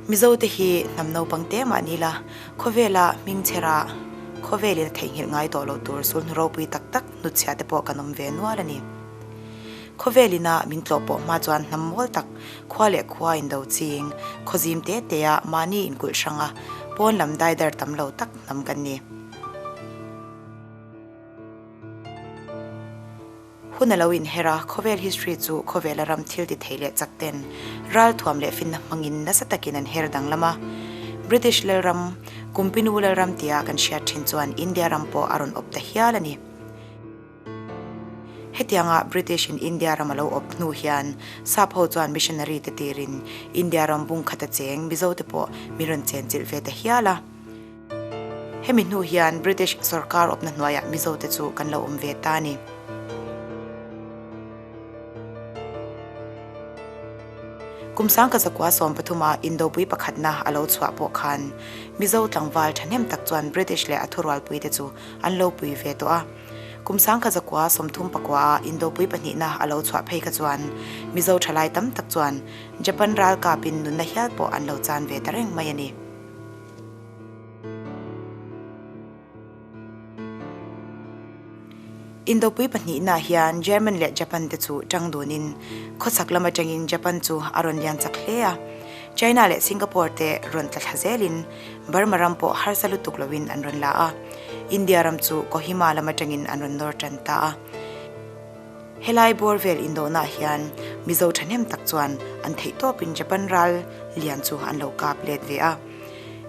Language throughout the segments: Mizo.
Mizote hi hnam naupang te mah ni la, khawvela hming chhera khawvelin a theihnghilh ngai tawh loh tur sulhnu ropui tak tak hnutchhiah te pawh kan awm ve nual a ni. Khawvel ina min tlawh pawh hma chuan hnam mawl tak, khua leh khua indo ching, khawzim te tea mahni inkulh hranga pawn lam daidar tam lo tak hnam kan ni. Hun a lo inher a, khawvel history chu khawvela ram thil ti thei leh chak ten ralthuam leh finna hmangin nasa takin an her danglam a. British lalram, Kumpinu lalram tia kan hriat thin chuan India ram pawh a rawn awp ta hial a ni. Hetianga British in India ram a lo awp hnu hian Sap ho chuan missionary te tirin India ram bung khata cheng Mizo te pawh min rawn chenchilh ve ta hial a. Hemi hnu hian British sorkar awpna hnuaiah Mizo te chu kan lo awm ve ta a ni. Kum sangka zakua 13 a Indopui pakhatna a lo chhuah pawh khan Mizo tlangval thahnem tak chuan British leh a thurualpui te chu an lo pui ve tawh a. Kum sangka zakua 39 a Indopui pahnihna a lo chhuah phei kha chuan Mizo thalai tam tak chuan Japan ralkapin nunna hial pawh an lo chan ve ta reng mai a ni. Indopui pahnihnaah hian German leh Japan te chu tang dunin khawchhak lam atangin Japan chu a rawn lian chak hle a. China leh Singapore te rawn tla thla zelin Burma ram pawh harsa lutuk loin an rawn la a. India ram chu Kohima lam atangin an rawn nawr tan ta a. Helai bawr vel indawhnaah hian Mizo thahnem tak chuan an theih tawpin Japan ral lian chu an lo kap let ve a.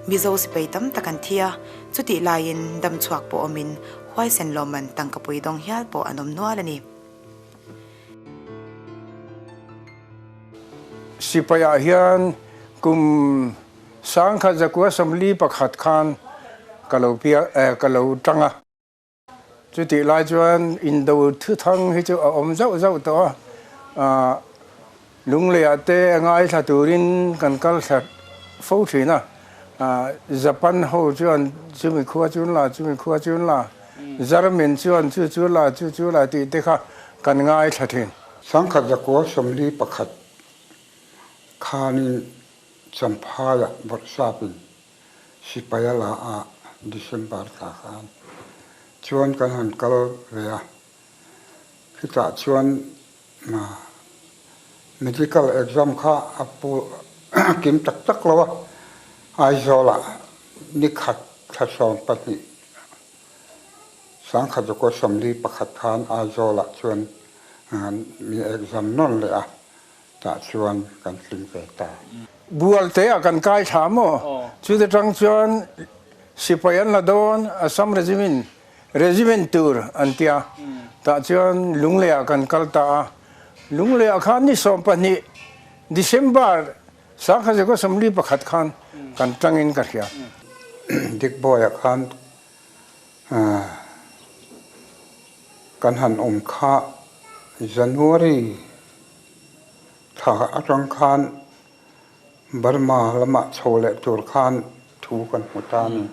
Mizo sipai tam tak an thi a, chutih laiin dam chhuak pawh awmin huaisen lawmman tangkapui dawng hial pawh an awm nual a ni. Sipaiah hian kum 1941 khan ka lo piang ka lo tang a. Chutih lai chuan indo thuthang hi chu a awm zauh zauh tawh a, Lungleiah te a ngaithla turin kan kal thla fo thin a, Japan ho chuan chumi khua chu an la, chumi khua chu an la, German chuan chu chu la, chu chu la tih te kha kan ngaithla thin. 1941 khanin Champhaiah Bawrhsapin Sipai a la a, December thla khan chuan kan han kal ve a, khitah chuan medical exam kha a pu kim tak tak lo a, Aizawlah ni khat thla 12 1941 khan Aizawlah chuan mi exam nawn leh a. Tah chuan kan tling ve ta. Bualte ah kan kai thla maw? Chuti tang chuan sipai an la dawn, Assam Regiment, Regiment tur an tia. Tah chuan Lunglei ah kan kal ta a. Lunglei ah khan ni 12 December 1941 khan kan tangin ka hria. Dikbawiah khan kan han awm kha January thla atang khan Burma lamah chho leh tur khan thu kan hmu ta a ni.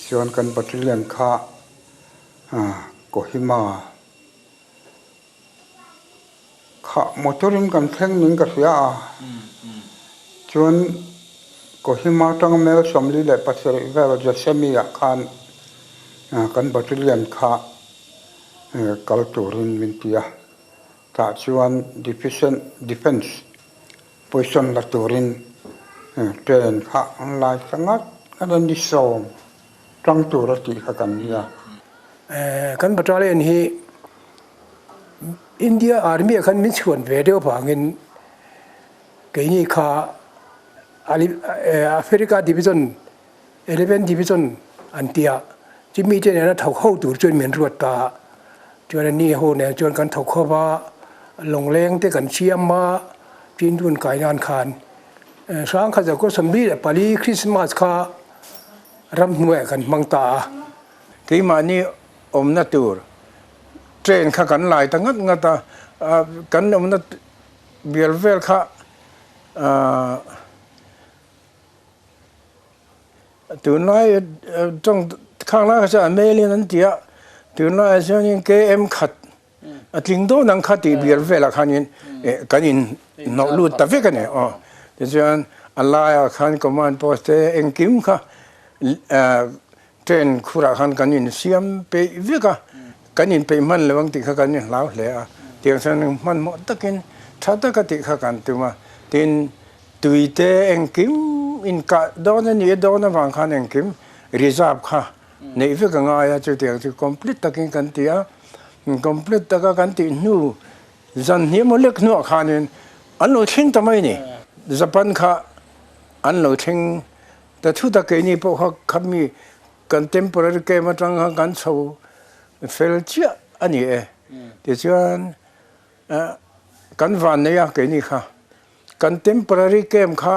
Chuan kan battalion kha Kohima kha motor in kan thleng ning ka hria a. Chuan Kohima atanga mel 47 vel Josemi ah khan kan battalion kha kal turin min ti a. Tah chuan defence position la turin train kha an lai ta ngat ngat a ni sawm tang tur a tih kha kan nia. Kan battalion hi India Army ah khan min chhuan ve deuh avangin keini kha Africa Division Eleven Division an ti a, chumi te nena thawk ho tur chuan min ruat ta a, chuan a ni ho nen chuan kan thawk ho va, lawngleng te kan siam a, tin dun kai nan khan 1944 Christmas kha ramhnuaiah kan hmang ta a. Keimahni awmna tur train kha kan lai ta ngat ngat a, kan awmna bial vel kha Tunlai tawng khang lai kha chuan a mail in an ti a, tunlaiah chuanin KM khat a tling dawn ang kha tih bial velah khanin kan in hnawh lut ta vek a ni. Aw. Tichuan a laiah khan command post te engkim kha train khurah khan kan insiam peih vek a, kan inpeih hman lo ang tih kha kan inhlau hle a. Tiang chuan hmanhmawh takin tha taka tih kha kan tum a. Tin, tui te engkim inkah dawn a nih a dawn avang khan engkim reserve kha neih vek a ngai a, chutiang chu complete takin kan ti a. Complete taka kan tih hnu Zan hnih emaw lek hnuah khanin an lo thleng ta mai a ni. Japan kha an lo thleng ta thut a, keini pawh kha khami kan temporary camp atang khan kan chho fel chiah a ni e. Tichuan kan van nei a keini kha kan temporary camp kha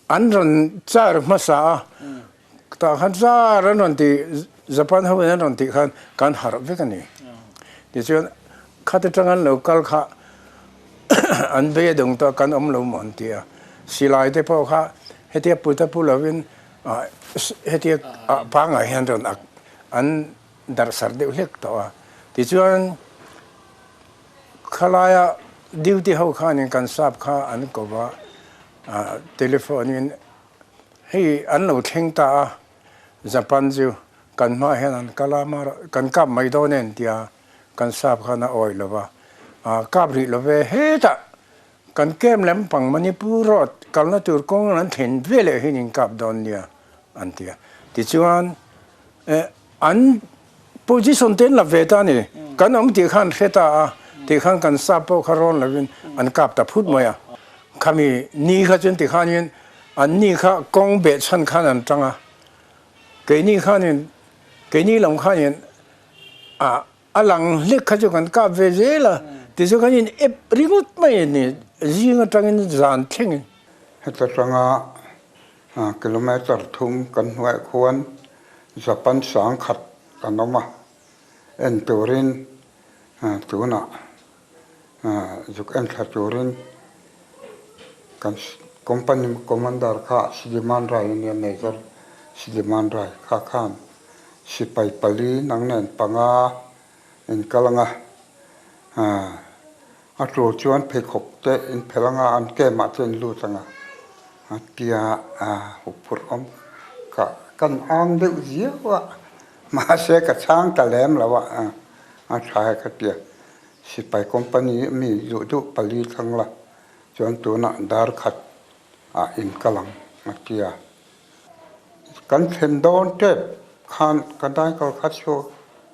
An rawn char hmasa a, tah khan char an rawn tih, Japan ho in an rawn tih khan kan harh vek a ni. Tichuan khat atang an lo kal kha an bei a dawng tawh a, kan awm lo maw an ti a. Silai te pawh kha hetia put a pu lovin hetia pangngai hian rawn ak an darh sarh deuh hlek tawh a. Tichuan khalaia duty ho khanin kan sap kha an ko va. Telephone in hei an lo thleng ta a, Japan chu kan hmaah hian an kal a, mar kan kap mai dawn e an ti a, kan sap khan a awih lo va, kap rih lo ve hetah kan camp lampang Manipur road kalna tur kawng an thlen ve leh hian in kap dawn nia an ti a, tichuan an position te an la ve ta a ni, kan awm tih khan hre ta a, tih khan kan sap pawh kha rawn lovin an kap ta phut mai a. Khami ni kha chuan tikhanin an ni kha kawng beh chhan khan an tang a, keini khanin keini lam khanin ah a lang hlek kha chu kan kap ve zel a, tichuan kan in ep ringawt mai a ni, zing atangin zan thlengin. Heta tanga kilometre thum kan hnuaiah khuan Japan sang khat an awm a, en turin tunah Zuk en thla turin kan company commander kha Sidiman Rai a nia, Major Sidiman Rai kha khan sipai pali nang nen panga in kal anga, a tur chuan pheikhawk te in phelh anga an camp ah te in lut anga a tia huphurh awm ka kan ang deuh ziau a, mahse ka chhang ta lem lo a, a tha e ka tia. Sipai company mi duh duh pali thlang la chuan tunah dar khat ah in kal ang a ti a. Kan thlen dawn tep khan ka dai kal kha chu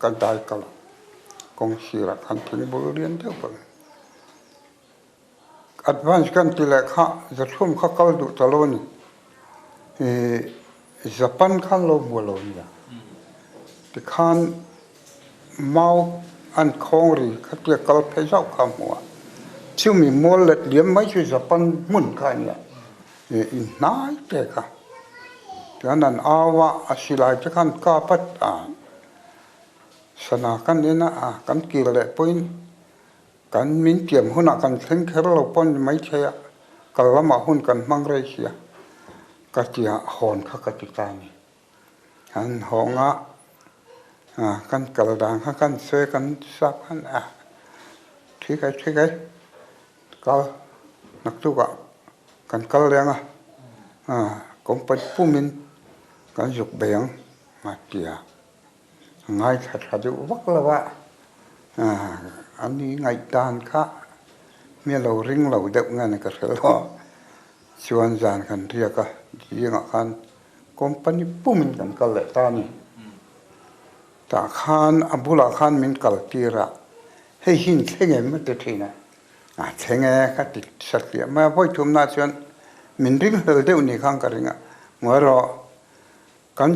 ka dai kal a, kawng sirah khan thing bul rian deuh bawk a. Advance kan ti leh kha Zathlum kha kal duh ta lo a ni. Ih Japan khan lo hmu lo nia. Tikhan mau an khawng ri khatia kal phei zauh kha a hmu a. Chumi mual let liam mai chu Japan hmun kha a nia. Ih in hnai te kha. Tichuan an au a, a silai te khan kap a, sana kan en a, kan kir leh pawhin Kan min tiam hunah kan thleng kher lo pawh ni maithei a, kal lamah hun kan hmang rei sia ka tia hawn kha ka ti ta a ni. Kan hawng a, kan kal dan kha kan sawi a, kan sap khan a thi kai thi kai kal naktukah kan kal leng a, company pumin kan zuk bei ang a ti a. A ngaithla tha deuh vak lo a, a ni ngaihdan kha mi a lo ring lo deuh nge ni ka hre lo. Chuan zan kan riak a, zingah khan company pumin kan kal leh ta a ni. Tah khan a bulah khan min kal tir a, hei hi in thleng em a ti thin a, a thleng e ka ti satliah mai a, vawi thumna chuan min ring hlel deuh ni khan ka ring a, ngawi rawh Kan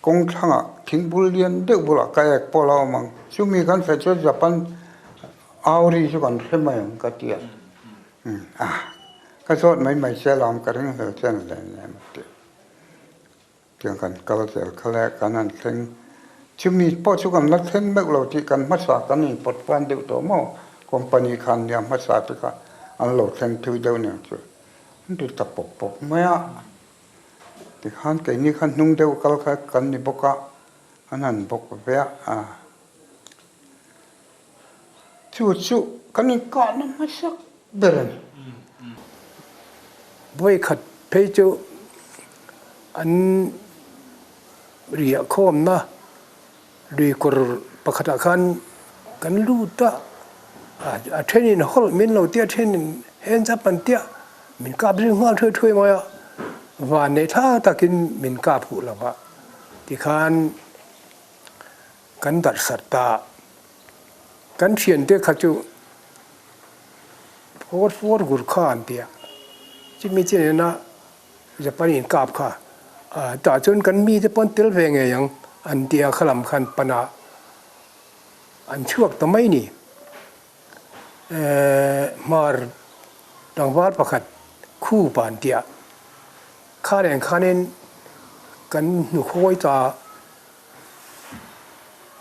kawng thlangah thing bul lian deuh bulah kayak pawh a awm ang. Chumi kan hre chuan Japan auri chu kan hre mai ang ka ti a. Ka zawt mai mai che lam ka ring hlel che ang lem lem a ti. Tiang kan kal zel kha le kan han thleng. Chumi pawh chu kan la thleng meuh lo tih kan hmasa kan inpawt fan deuh tawh maw? Company khan nia hmasa te kha an lo thleng thui deuh nia chu. An ti ta pawp pawp mai a, tikhan keini kha hnung deuh kal kha kan ni bawk a, an han bawk ve a, chu chu kan inkahna hmasak ber a ni. Vawikhat phei chu an riah khawmna lui kawr pakhatah khan kan lut a, a thenin hawlh min lo tia, a thenin hands up an tia, min kap zui nghal thuai thuai mai a, van nei tha takin min kap huh lo va, tikhan kan darh sat ta. Kan thiante kha chu fawr fawr gur kha an ti a, chumi chi nena Japan in kap kha tah chuan kan mite pawh an tel ve ngei ang an ti a, khalam khan pan ah an chhuak ta mai ni. Hmar tlangval pakhat khup ah an ti a, kha nen khanin kan hnukhawi ta.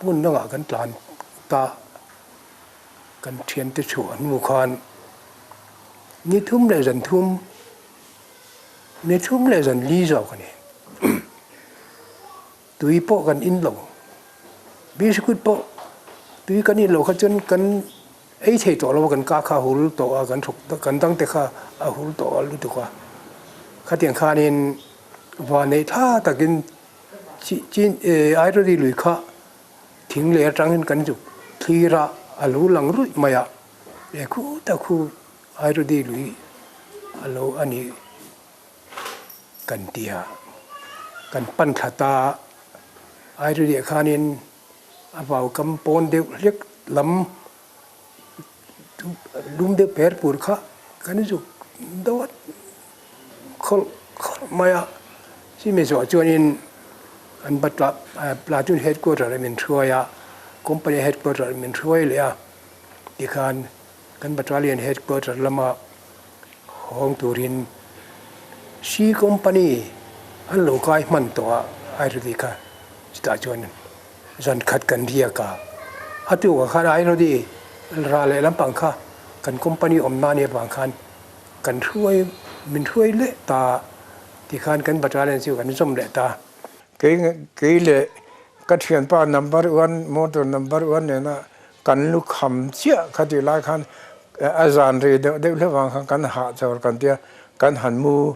Hmun dangah kan tlan ta, kan thiante chhuah hnu khan ni thum leh zan thum, ni thum leh zan li zawk a ni. Tui pawh kan in lo, biscuit pawh tui kan in lo kha chuan kan ei thei tawh lo a, kan ka kha a hul tawh a, kan thawk kan dangte kha a hul tawh a lutuk a. Khatiang khanin vanneih tha takin Airoli lui kha thing leh atangin kan zuk thlir a, a lo lang ruih mai a, e khu tak khu Airoli lui a lo a nih kan ti a, kan pan thla ta a, Airoli ah khanin a vau kam pawn deuh hlek lam lum deuh per pur kha kan zuk dawt khawlh khawlh mai a, chumi zawh chuanin an batla platoon headquarter ah min hruai a, company headquarter ah min hruai leh a, tikhan kan battalion headquarter lama hawng turin C company an lo kai hman tawh a, Airoli kha chutah chuan zan khat kan riak a, a tukah khan Airoli ral leh lampang kha kan company awm na nia vang khan Kan hruai, min hruai leh ta tikhan kan battalion chu kan zawm leh ta. Kei kei leh ka thianpa number one, motor number one nena kan lu kham chiah kha tih lai khan a zan rei deuh deuh hleuh vang khan kan hah chawr kan tia kan han mu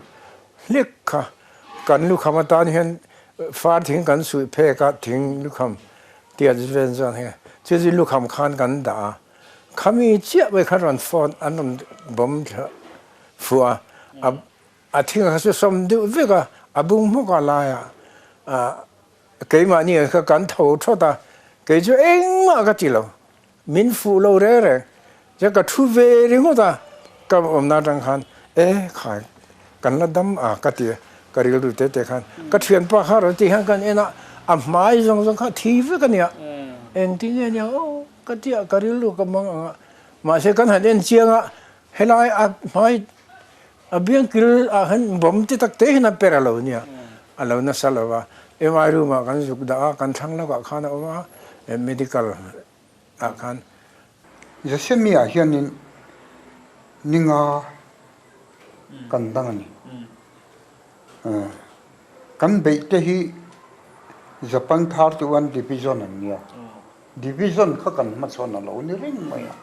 hlek kha. Kan lu kham atan hian far thing kan suih phek a, thing lu kham tiat vel chuan hei chu chu lu kham khan kan dah a. Khami chiah mai kha rawn phone an rawn bawm fuh a, a thing kha chu sawm deuh vek a, a bung hmawk a lai a, keimahni ang kha kan tho thawt a, kei chu engmah ka ti lo, min fuh lo reng reng, chuan ka thu ve ringawt a, ka awmna atang khan e khai kan la dam a ka ti a, ka rilru te te khan ka thianpa kha rawn ti hian kan en a, a hmai zawng zawng kha thi vek a nia, engtin nge nia aw. Ka tia ka rilru ka mang ang a, mahse kan han en chiang a, helai a hmai a biang kil ah hian bawm ti tak te hian a per a lo nia, a lo nasa lo va, MI room ah kan zuk dah a, kan thlang lawkah khan a awm a, medical ah khan. Zasemi ah hianin ninga kan dang a ni. Kan beih te hi Japan 31 Division an nia. Division kha kan hmachhawn a lo ni reng mai a,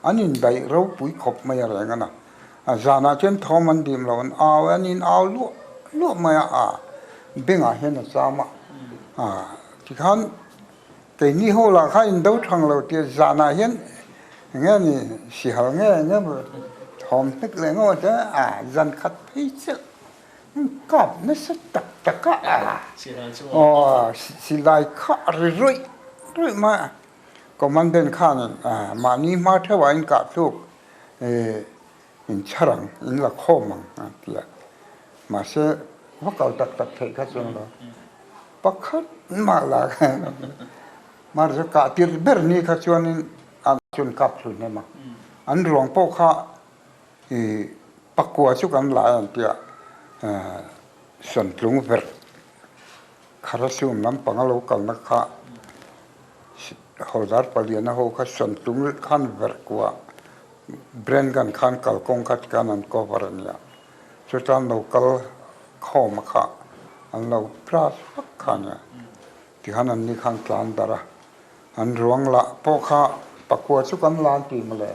an indaih ropui khawp mai a reng a na. A zanah chuan thawm an dim lo, an au an in au luah luah mai a, a bengah hian a cham a, a tikhan keini ho lah kha indo thang lo tia zanah hian enge ni sihal nge enge thawm hnek leh ngawt a, a zan khat phei chiah. Kap nasa tak tak a, aw silai kha a ri ruih ruih mai a, commandant khanin mahni hma theuhah in kah thluk in chhar ang, in la khawm ang a ti a, mahse va kal tak tak theih kha chuan lo pakhat mah la mahse kah tir ber ni kha chuanin an chuan kap thlun em a, an ruang pawh kha I pakua chu kan la ang tia Santlung verh Kharasum lampang a lo kalna kha Hawdar paliana ho kha Santlung khan verh kua Bren gun khan kalkawng kha tikhan an cover a nia. Chutan lo kal khawm a kha an lo blast vak kha a nia. Tikhan an ni khan tlan darh a. An ruang lah pawh kha pakua chu kan la an ti mawle.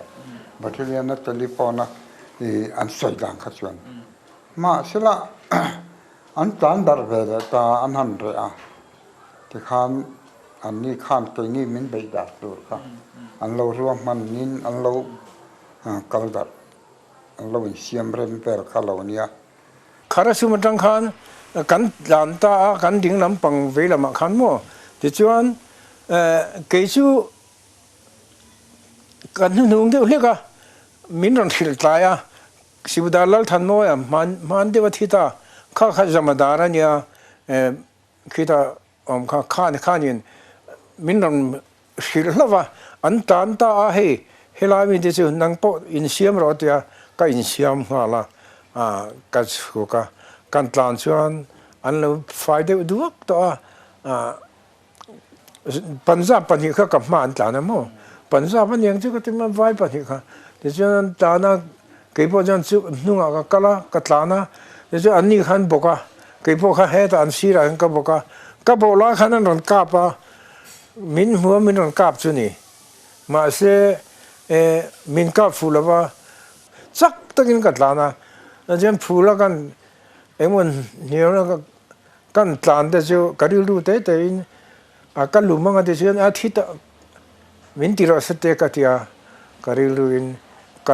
Battalion a telephone a i an sawi dan kha chuan. Mahsela an tlan darh ve leh ta an han reh a, tikhan anni khan keini min beih dar tur kha an lo ruahmanin an lo kal darh an lo insiam rem vel kha lo nia. Kharasum atang khan kan tlan ta a, kan ding lampang vei lamah khan maw? Tichuan kei chu Ka hnuhnung deuh hlek a, min rawn hrilh tlai a, Sivudar Lalthanmawia hman hman deuh a thi ta, kha kha Jamadar a nia, khita awm kha khan khanin min rawn hrilh hlauh va, an tan ta a hei helai mite chu nang pawh insiam rawh a tia ka insiam nghal a, ka chhuk a, kan tlan chuan an lo fai deuh duak tawh a, Punjab pahnih kha ka hma an tlan a maw? Punjab a niang chu ka ti mai vai pahnih kha. Tichuan an tlan a, keipawh chuan chu hnungah ka kal a, ka tlan a, tichuan an ni kha an bawk a, keipawh kha hetah an sirah hian ka bawk a, ka bawh lai khan an rawn kap a, min hmu a min rawn kap chu ni. Mahse eh min kap fuh lo va, chak takin ka tlan a, tichuan phul a kan engemaw hniam a ka Kan tlan te chu ka rilru te te in a ka lum anga ti chuan a thi ta min ti rawh se te ka ti a, ka rilru in ka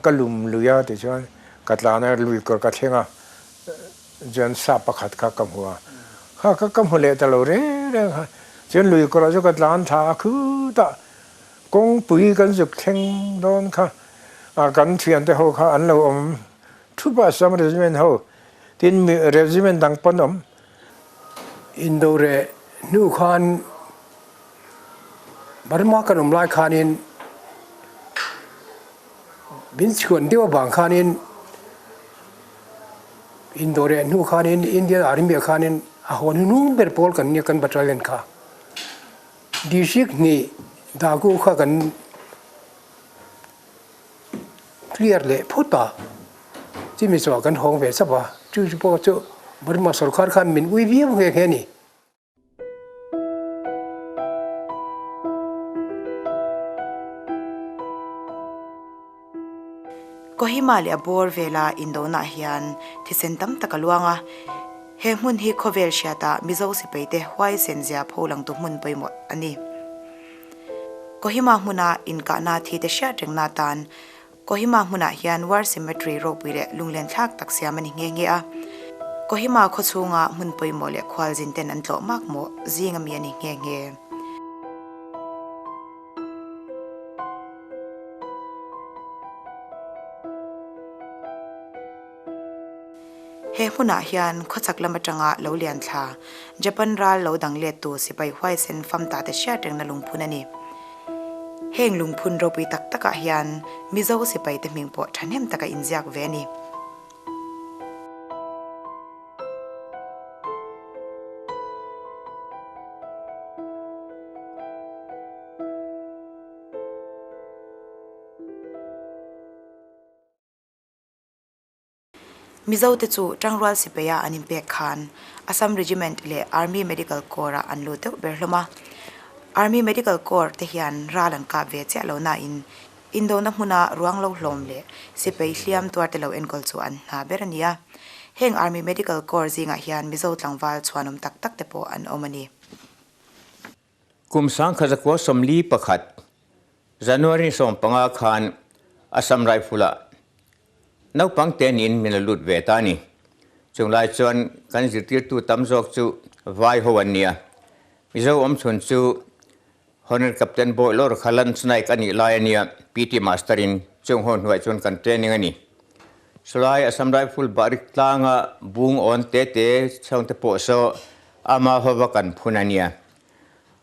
ka lum lui a ti chuan ka tlan a lui kawr ka thleng a chuan sap pakhat kha ka hmu a, kha kha ka hmu leh ta lo reng reng kha chuan lui kawrah chu ka tlan thla a khutah kawngpui kan zuk thleng dawn kha a kan thiante ho kha an lo awm thup a Assam Regiment ho Tin, regiment dang pawn awm. Indore hnu khan Burma kan awm lai khanin min chhuan deuh avang khanin Indore hnu khanin Indian Army ah khanin a hawn hnung ber pawl kan nia kan battalion kha district hnih Dagu kha kan Clear leh phawt a, chumi chawah kan hawng ve chauh a, chu chu pawh chu Burma sorkar khan min ui viau nghe nghe a ni. Kohima leh a bawr vela indonah hian thisen tam tak a luang a, he hmun hi khawvel hriatah Mizo sipaite huaisen zia pholangtu hmun pawimawh a ni. Kohima hmuna inkahna thi te hriat rengna atan Kohima hmunah hian War Cemetery ropui leh lunglen thlak tak siam a ni nghe nghe a. Kohima khaw chhunga hmun pawimawh leh khualzin ten an tlawh mak mawh zing ami a ni nghe nghe. He hmunah hian khawchak lam atanga lo lian thla, Japan ral lo dang lettu sipai huaisen famta te hriat rengna lungphun a ni. Heng lungphun ropui tak takah hian Mizo sipai te hming pawh thahnem taka inziak ve a ni. Mizote chu Tangrual sipaia an inpek khan Assam Regiment leh Army Medical Corps-ah an lut deuh ber hlawm a. Army Medical Corps te hian ral an kap ve chiah lo nain indona hmuna ruang lo hlawm leh sipai hliam tuarte lo enkawl chu an hna ber a ni a. Heng Army Medical Corps zingah hian Mizo tlangval chhuanawm tak tak te pawh an awm a ni. Kum 1941 January 15 khan Assam Rifle-ah naupang te niin min la lut ve ta a ni. Chung lai chuan kan zirtirtu tam zawk chu vai ho an ni a. Mizo awmchhun chu Honor Captain Bawih Lawr kha Lance Naik a nih lai a nia, PT Master-in chung ho hnuaiah chuan kan training a ni. Chulai Assam Rifle Bahrik tlanga bung awn te te chhangte pawh saw ama hova kan phun a nia.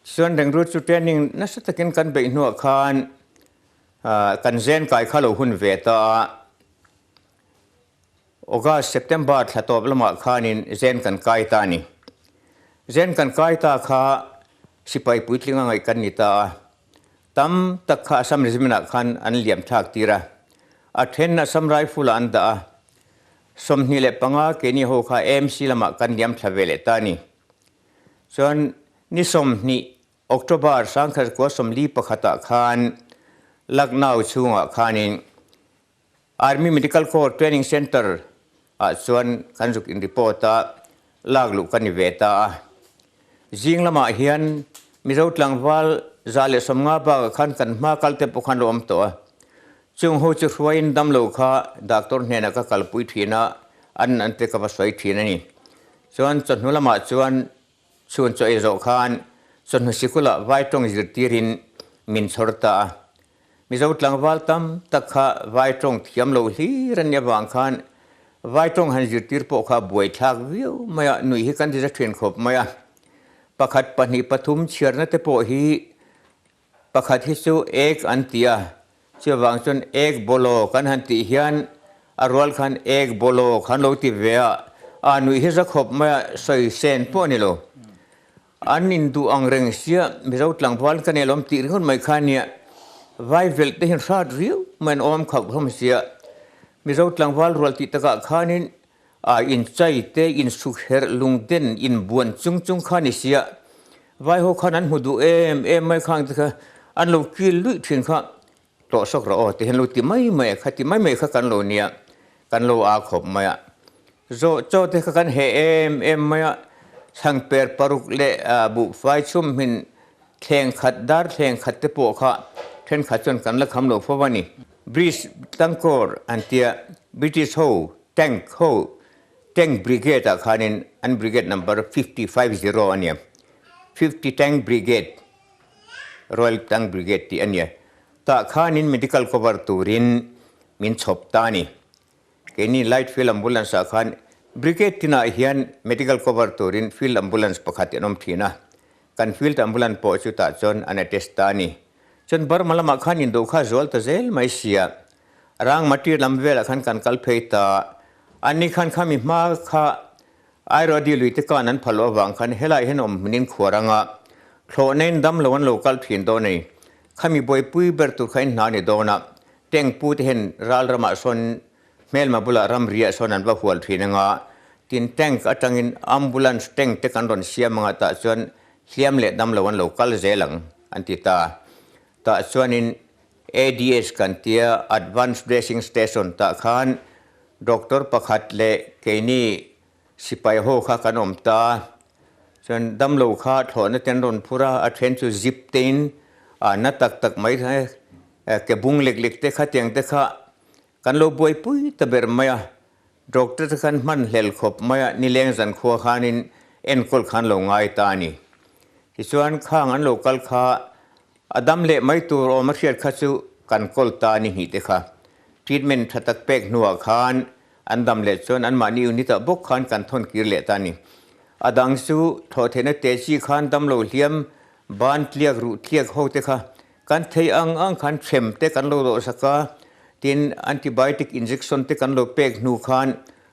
Chuan Rengru chu training nasa takin kan beih hnuah khan kan zen kai kha lo hun ve ta a, August, September thla tawp lamah khanin zen kan kai ta a ni. Zen kan kai ta kha sipai puitling a ngaih kan ni ta a, tam tak kha Assam Regiment-ah khan an liam thlak tir a, a then Assam Rifle-ah an dah a, 25 keini ho kha AMC lamah kan liam thla ve leh ta a ni. Chuan ni 20 October 1941 ah khan Lucknow chhungah khanin Army Medical Corps Training Centre ah chuan kan zuk in report a, lak luh ka ni ve ta a. Zing lamah hian Mizo tlangval 150 bakah khan kan hma kal te pawh khan lo awm tawh a. Chung ho chu hruaiin damlo kha doctor hnenah ka kalpui thin a, an an te ka va sawi thin a ni. Chuan chawhnu lamah chuan Chhun chaw ei zawh khan chawhnu sikulah vai tawng zirtirin min chhawr ta a. Mizo tlangval tam tak kha vai tawng thiam lo hlir an nih avang khan vai tawng han zirtir pawh kha buaithlak viau mai a, nuih hi kan ti za thin khawp mai a. Pakhat, pahnih, pathum chhiarna te pawh hi Pakhat hi chu ek an ti a, chuvang chuan ek bawlaw kan han tih hian a rual khan ek bawlaw khan lo ti ve a, a nuih hi za khawp mai a, sawi sen pawh a ni lo. An induh ang reng sia Mizo tlangval ka nei lawm tih ringawt mai kha nia, vai velh te hian hrat riau mai an awm khauh hlawm sia, Mizo tlangval rual tih takah khanin A inchai te, insuk herh lungden, inbuan chung chung kha ni sia. Vai ho khan an hmu duh em em mai khang te kha an lo kil luih thin kha tlawh sawk rawh aw ti hian lo ti mai mai a kha ti mai mai kha kan lo nia, kan lo aa khawp mai a. Zawh chaw te kha kan heh em em mai a, chhangper paruk leh buhfai chhum hmin thleng khat dar thleng khat te pawh kha thenkhat chuan kan la kham lo fo a ni. British tangkawr an tia British ho Tank ho Tank Brigade ah khanin an Brigade number 50 50 a nia. 50 Tank Brigade, Royal Tank Brigade tih a nia. Tah khanin medical cover turin min chhawp ta a ni. Keini Light Field Ambulance ah khan Brigade tinah hian medical cover turin Field Ambulance pakhat an awm thin a. Kan Field Ambulance pawh chu tah chuan an attach ta a ni. Chuan Burma lamah khan indo kha zual ta zel mai sia. Rang Matir lam velah khan kan kal phei ta. Anni khan khami hma kha Airodi lui te kan an phal loh avang khan helai hian awm hmunin khuar anga thlawhna in dam lo an lo kal thin dawn a ni. Khami buaipui ber tur kha in hna a ni dawn a, tank pu te hian ral ramah sawn hmelma bulah ramriah sawn an va hual thin anga, tin tank atangin ambulance tank te kan rawn siam anga tah chuan hliam leh dam lo an lo kal zel ang an ti ta. Tah chuanin ADS kan tia Advance Dressing Station tah khan doctor pakhat leh keini sipai ho kha kan awm ta. Chuan damlo kha thlawhna te an rawn phur a, a then chu zip te in a na tak tak mai ke bung lek lek te kha tiang te kha kan lo buaipui ta ber mai a. Doctor te khan hman hlel khawp mai a, nileng zankhua khanin enkawl khan lo ngai ta a ni. Tichuan khang an lo kal kha A dam leh mai tur awm a hriat kha chu kan kawl ta a ni hnih te kha. Treatment tha tak pek hnuah khan an dam leh chuan anmahni unit ah bawk khan kan thawn kir leh ta a ni. A dang chu thawhtheihna te chi khan damlo hliam ban tliak ruh tliak ho te kha kan thei ang ang khan hrem te kan lo dawhsak a, tin antibiotic injection te kan lo pek hnu khan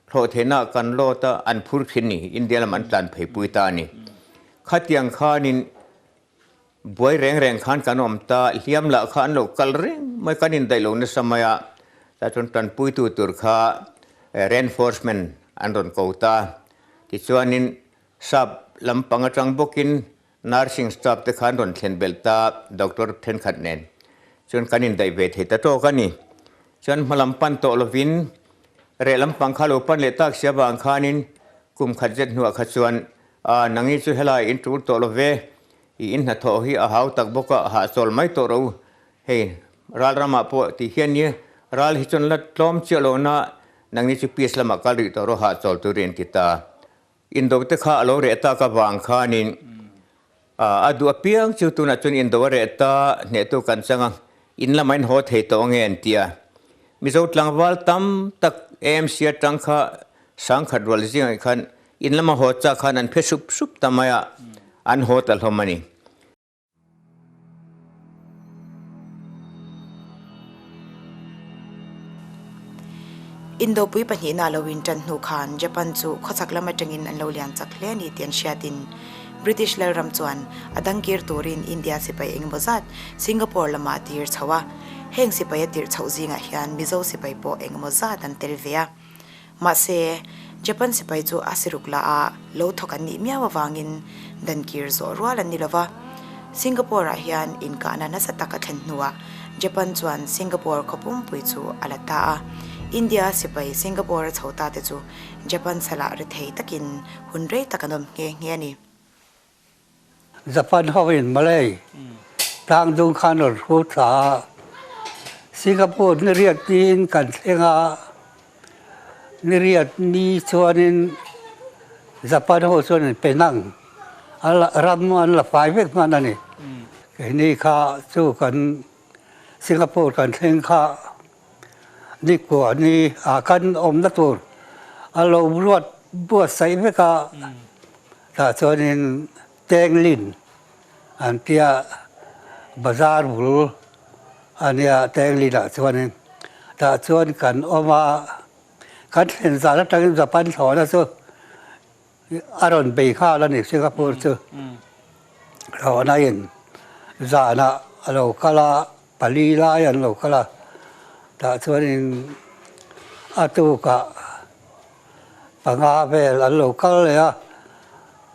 thlawhtheihna ah kan lawt a, an phur thin ni. India lam an tlan phei pui ta a ni. Khatiang khanin Buai reng reng khan kan awm ta, hliam lah kha an lo kal reng mai, kan indaih lo nasa mai a, tah chuan tanpuitu tur kha reinforcement an rawn ko ta. Tichuanin sap lampang atang bawkin nursing staff te kha an rawn thlen belh ta doctor thenkhat nen chuan kan indaih ve thei ta tawk a ni. Chuan hma lam pan tawh lovin reh lampang kha lo pan leh tak sia vang khanin kum khat zet hnuah kha chuan A, nangi chu helai in tul tawh lo ve, i in hnathawh hi a hau tak bawk a, hahchawl mai tawh ro. Hei, ral ramah pawh ti hian ni, ral hi chuan la tlawm chiah lo na, nangni chu peace lamah kal rih tawh ro hahchawl turin an ti ta. Indo te kha a lo reh tak avang khanin, a duh apiang chu tunah chuan indo a reh ta, hnehtu kan chang a, in lamah in haw thei tawh ange an ti a. Mizo tlangval tam tak AMC atang kha sangkhat rual zingah khan In lama haw chak khan an phe sup sup ta mai a, an haw ta hlawm a ni. Indopui pahnihna lo intan hnu khan Japan chu khawchhak lam atangin an lo lian chak hle a ni tih an hriatin British lalram chuan a dangkir turin India sipai engemaw zat Singapore lamah a tir chho a. Heng sipai a tirh chhoh zingah hian Mizo sipai pawh engemaw zat an tel ve a. Mahse, Japan sipai chu a siruk la a lo thawk an nih miau avangin dan kir zawh rual an ni lo va. Singapore-ah hian inkahna nasa tak a thlen hnuah Japan chuan Singapore khaw pumpui chu a la ta a. India sipai Singapore a chho ta te chu Japan salah rethei takin hun rei tak an awm nghe nghe a ni. Japan hoin Malay tlangdung khan rawn hrut thla a, Singapore ni riat niin kan thleng a, ni riat ni chuanin Japan ho chuan Penang ram an la fai vek hman a ni. Keini kha chu kan Singapore kan thleng kha ni kua ni ah kan awmna tur a lo ruat buatsaih vek a, tah chuanin Tenglin an tia bazar bul a nia Tenglin ah chuanin tah chuan kan awm a, kan thlen zan atangin Japan thlawhna chu A rawn bei nghal a ni Singapore chu hlawhna in zanah a lo kal a, pali lai an lo kal a, tah chuanin a tukah panga vel an lo kal leh a,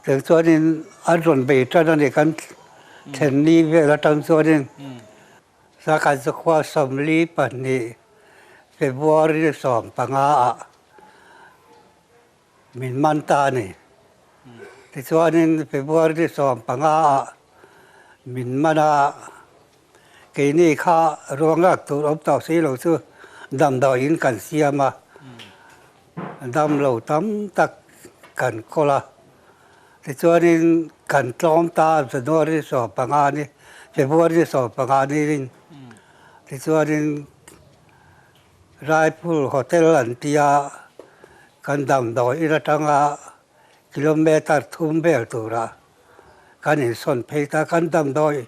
tiang chuanin an rawn bei tan a ni kan thlen ni vel atang chuanin Sakhan Sakhua 42 February 15 ah Min man ta a ni. Tichuanin February 15 ah min man a, keini kha ruang lak tur awm tawh si lo chu damdawiin kan siam a, damlo tam tak kan kawl a. Tichuanin kan tlawm ta January 15 ni, February 15 niin tichuanin Raipur Hotel an tia kan damdawi in atanga kilometre thum vel tura kan insawn phei ta, kan damdawi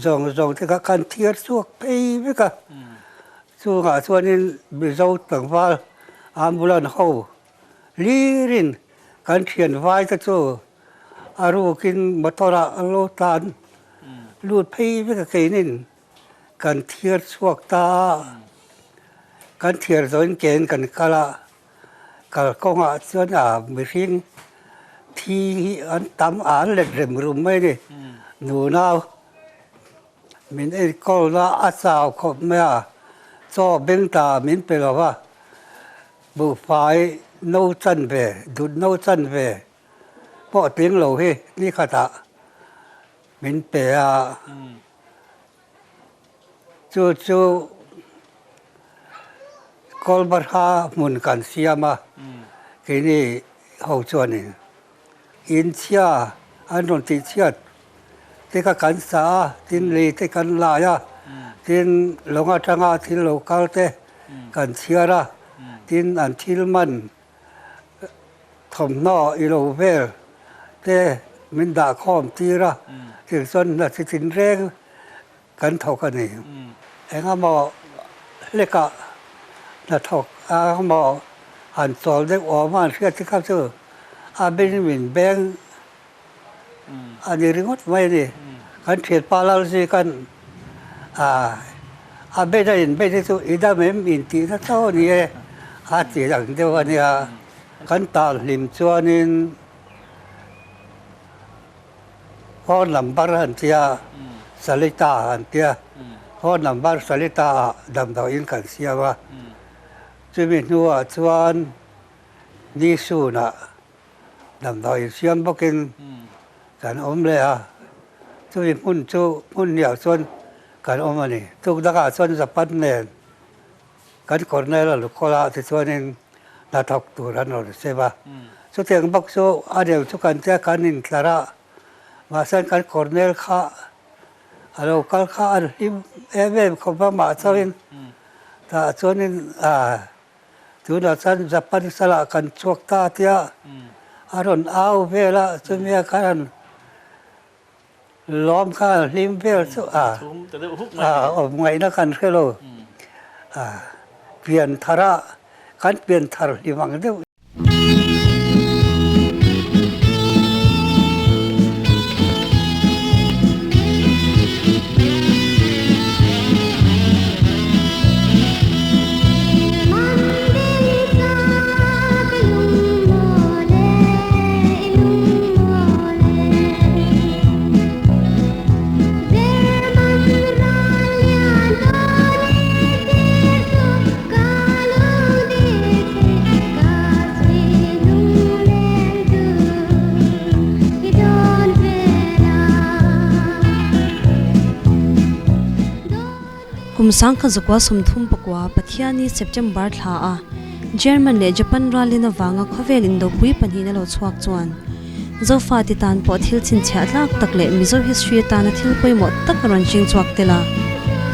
zawng zawng te kha kan thiar chhuak phei vek a, chungah chuanin Mizo tlangval ambulance ho hlirin kan thian vai te chu a rukin motor ah an lo tlan lut phei vek a keinin. Kan thiar chhuak ta a, kan thiar zawhin kein kan kal a, kalkawngah chuan a mihring thi hi an tam a, an let rem rum mai a ni. Nunau min enkawlna a chau khawp mai a, chaw beng ta min pe lo va, buhfai no chanve, dut no chanve pawh tling lo hi ni khatah min pe a. Chu chu Kawlbarha hmun kan siam a, keini ho chuanin in chhia an rawn tih chhiat te kha kan sa a, tin lei te kan lai a, tin lawng atanga thil lo kal te kan chhiar a, tin an thil man Thawmhnaw i lo vel te min dah khawm tir a, tih chuan hna chi tin reng kan thawk a ni. Engemaw hlekah hnathawk a engemaw han chawl deuh awm a an hriat te kha chu a beng min beng a ni ringawt mai a ni. Kan thianpa Lalzikan a beng a inbei te chu i dam em intihna chauh a ni e a ti ang deuh a nia. Kan tan hlim chuanin phone number an tia, Salita an tia, phone number Salita ah damdawiin kan siam a, chumi hnuah chuan ni sunah Damdawi insiam bawkin kan awm leh a, chumi hmun chu hmun hniah chuan kan awm a ni. Tuk dangah chuan Japan nen kan Colonel a lukawl a tichuanin hnathawk tur an rawn sem a. Chutiang bawk chu a deuh chu kan tia kan intlar a, mahse kan Colonel kha a lo kal kha an hlim em em khawp a mah chauhin tah chuanin Tunah chuan Japan salah kan chhuak ta tia a rawn au vel a, chumia khan an lawm kha an hlim vel chu a awm ngaihna kan hre lo. Pian thar a, kan pian thar hlim ang deuh. 1939 Pathiani September thla a German leh Japan ralin avanga khawvel indopui pahnihna lo chhuak chuan Zofate tan pawh thil chhinchhiah tlak tak leh Mizo history atana thil pawimawh tak a rawn hring chhuak tel a,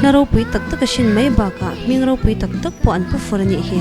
hla ropui tak tak a hrin mai bakah hming ropui tak tak pawh an pu fur a nih hi.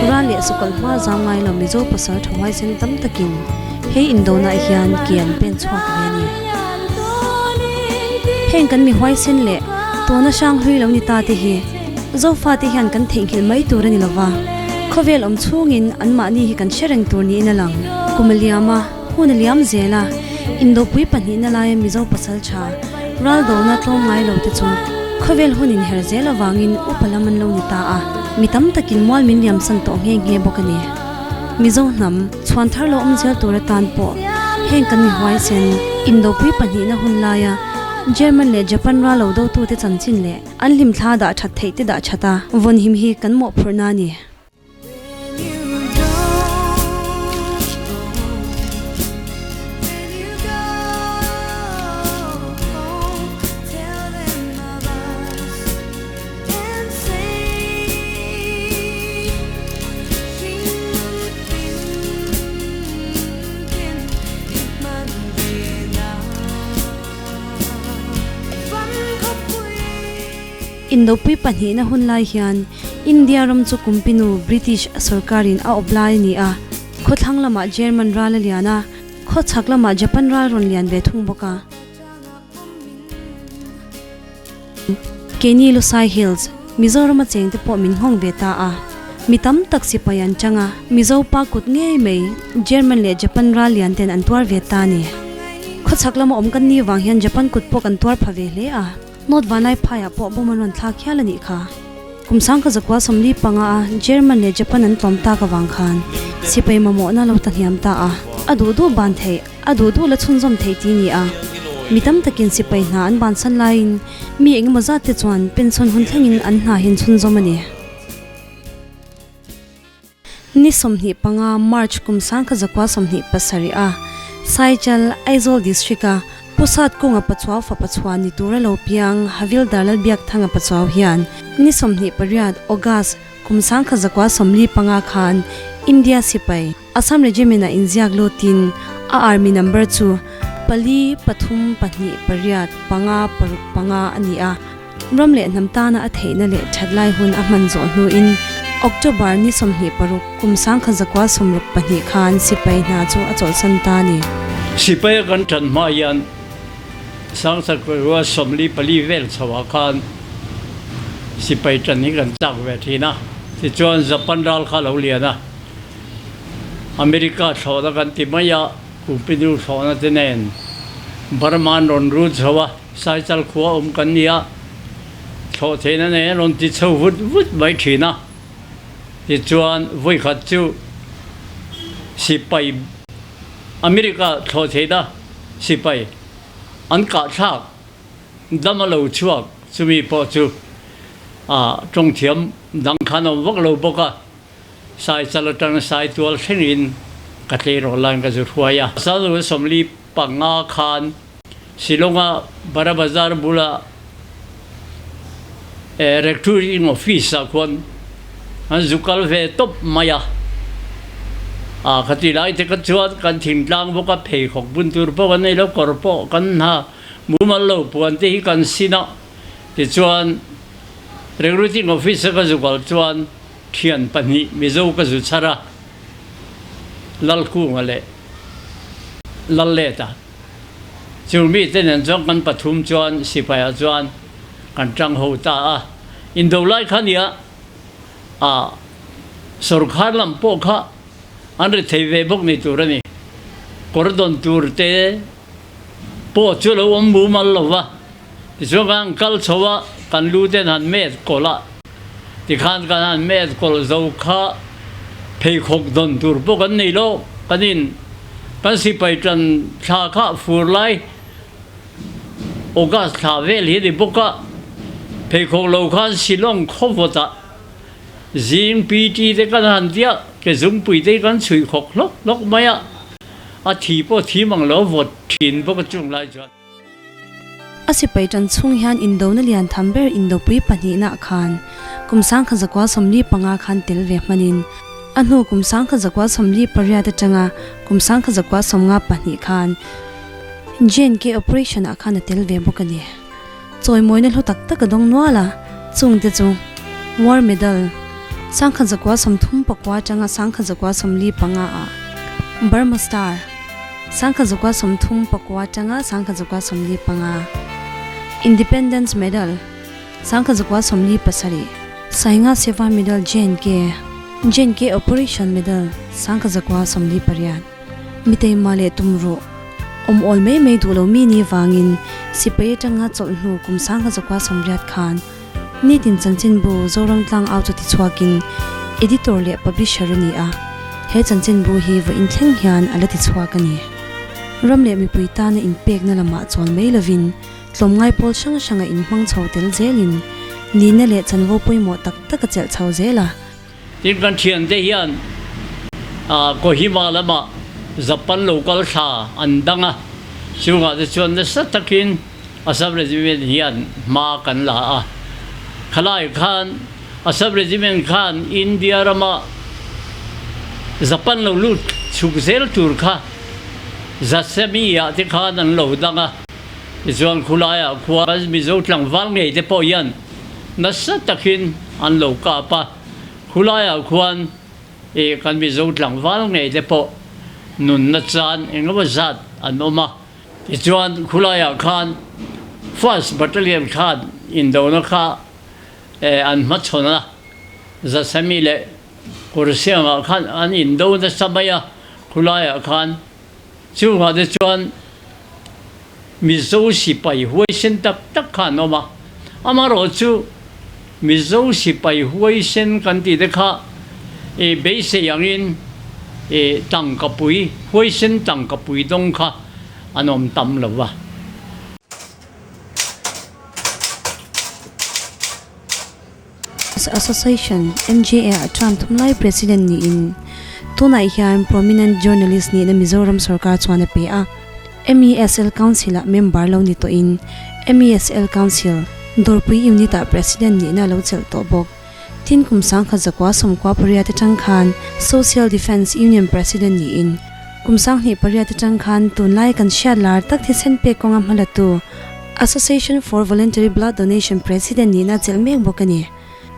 Ral leh sukal hma zam ngai lo Mizo pasal tha huaisen tam takin hei indona hian ke an pen chhuak ve a ni. Heng kan mi huaisen leh tawna hrang hlui lo ni ta te hi Zofa te hian kan theihnghilh mai tur a ni lova, khawvel awm chhungin anmahni hi kan hre reng tur niin a lang. Kum a liam a, hun a liam zel a, indopui pahnihna laia Mizo pasal tha ral dona tlawm ngai lo te chu khawvel hun inher zel avangin upa lam an lo ni ta a, mi tam takin mual min liamsan tawh nghe nghe bawk a ni. Mizo hnam chhuan thar lo awm zel tur atan pawh heng kan mi huaisen indopui pahnihna hun laia German leh Japan ral lo dotute chanchin leh An hlimthla dah that theih te dah that a, vawnhim hi kan mawhphurhna a ni. Indopui pahnihna hun lai hian India ram chu Kumpinu, British, sorkarin a awp lai a ni a, khawthlang lamah German ral a lian a, khawchhak lamah Japan ral rawn lian ve thung bawk a. Keini Lusai Hills, Mizorama chengte pawh min nghawng ve ta a, mi tam tak sipai an chang a, Mizo pa kut ngei mai German leh Japan ral lian ten an tuar ve ta a ni. Khawchhak lama awm kan ni vang hian Japan kut pawh kan tuar pha ve hle a, North Vanlai phaiah pawh bomb an rawn thlak hial a nih kha. Kum sangka zakua 45 a German leh Japan an tlawm tak avang khan sipai mamawhna lo ta hniam ta a, a duh duh ban theih, a duh duh la chhunzawm theih ti ni a. Mi tam takin sipai hna an bansan laiin mi engemaw zat te chuan pension hun thlengin an hna hin chhunzawm a ni. Ni 25 March kum 1927 a Saichal, Aizawl District a Pusat kawnga Pachuau fapa chhuah ni tura lo piang Havildar Lalbiakthanga Pachuau hian ni 28 August kum 1945 khan India sipai Assam Regiment ah inziak lutin a army number chu pali, pathum, pahnih, pariat, panga, paruk, panga a ni a. Ram leh hnam tana a theihna leh that lai hun a hman zawh hnuin October ni 26 kum 1962 khan sipai hna chu a chawlhsan ta a ni. Sipai a kan tan hma hian 1944 vel chhoah khan sipai tan hi kan chak ve thin a, tichuan Japan ral kha a lo lian a. America thlawhna kan ti mai a, Kumpinu thlawhna te nen Burma an rawn rut chho a, Saichal khua awm kan ni a, thlawh theihna nen an rawn ti chho vut vut mai thin a. Tichuan vawikhat chu sipai America thlawh theihna sipai an kahthlak dam a lo chhuak chumi pawh chu tawngthiam dang khan a awm vak lo bawk a. Sai chal atang sai tual thlengin ka tleirawl laiin ka zu hruai a. Sazawna 45 khan Shillong-a Bara Bazar bula Recruiting Office-ah khuan an zu kal ve tawp mai a. A khati lai te kha chuan kan thingtlang bawk a, pheikhawk bun tur pawh kan nei lo, kawr pawh kan ha mumal lo, puan te hi kan sin a. Tichuan Recruiting Office-a ka zu kal chuan Thian pahnih Mizo ka zu chhar a, Lalkunga leh Lalleta. Chu mite nen chuan kan pathum chuan sipaiah chuan kan tang ho ta a. Indo lai kha nia a sorkar lam pawh kha an ri thei ve bawk ni tur a ni. Kawr dawn tur te pawh chu lo awm mumal lo va, tichuan kan han kal chho a, kan lu ten han met kawlh a, tikhan kan han met kawlh zo kha pheikhawk dawn tur pawh kan nei lo, kan in kan sipai tan thla kha fur lai August thla vel hi a ni bawk a, pheikhawk lo khan Shillong khawvawt ah zing PT te kan han tia ke zungpui te hi kan chhuih khawk hlawk hlawk mai a, a thi pawh thi mang lo vawt thin bawk a chung lai chuan. A sipai tan chhung hian indona lian tham ber indopui pahnihna khan kum sangkhat zakua 45 khan tel ve hmanin a hnu kum sangkhat zakua 48 atanga kum sangkhat zakua 52 khan JNK operation ah khan a tel ve bawk a ni. Chawimawina hlu tak tak a dawng nual a, chung te chu War Medal, 1939 atanga 1945 ah Burma Star, 1939 atanga 1945, Independence Medal, 1947, Sainga Seva Medal JNK, JNK Operation Medal, 1948. Miteima leh tum rawh. Awm awl mai mai duh lo mi ni vangin sipai atanga chawlh hnu kum 1980 khan nitin chanchinbu Zoram Tlang Au chu tichhuakin editor leh publisher a ni a, he chanchinbu hi vawiin thleng hian a la tichhuak a ni. Ram leh mipui tana inpekna lamah chawl mai lovin tlawmngai pawl hrang hranga inhmang chho tel zelin nihna leh chanvo pawimawh tak tak a chelh chho zel a. Tin, kan thiante hian Kohima lamah Japan local thla an dang a, chungah te chuan nasa takin Assam Regiment hian hma kan la a. Khalai khan Assam Regiment khan India rama Japan lo lut chhuk zel tur kha Zasemi ah te khan an lo dang a, tichuan khulaiah khua Mizo tlangval ngei te pawh hian nasa takin an lo kap a, khulaiah khuan ih kan Mizo tlangval ngei te pawh nunna chan engemaw zat an awm a, tichuan khulaiah khan First Battalion khan indona kha an hmachhawn a, Zasemi leh Kursiangah khan an indo nasa mai a, khulaiah khan chungah te chuan Mizo sipai huaisen tak tak kha an awm a, amaherawh chu Mizo sipai huaisen kan tih te kha i beisei angin i tangkapui, huaisen tangkapui dawng kha an awm tam lo va. Association, MJA, ah term thum lai President niin tunah hian prominent journalist nihna Mizoram sorkar chuan a pe a. MESL Council ah member lo ni tawhin MESL Council, Dawrpui Unit ah President nihna a lo chelh tawh bawk. Tin kum 1998 atang khan Social Defence Union President niin kum 28 atang khan tunlai kan hriat lar tak thisen pek kawnga hmalatu Association for Voluntary Blood Donation President nihna chelh mek bawk a ni.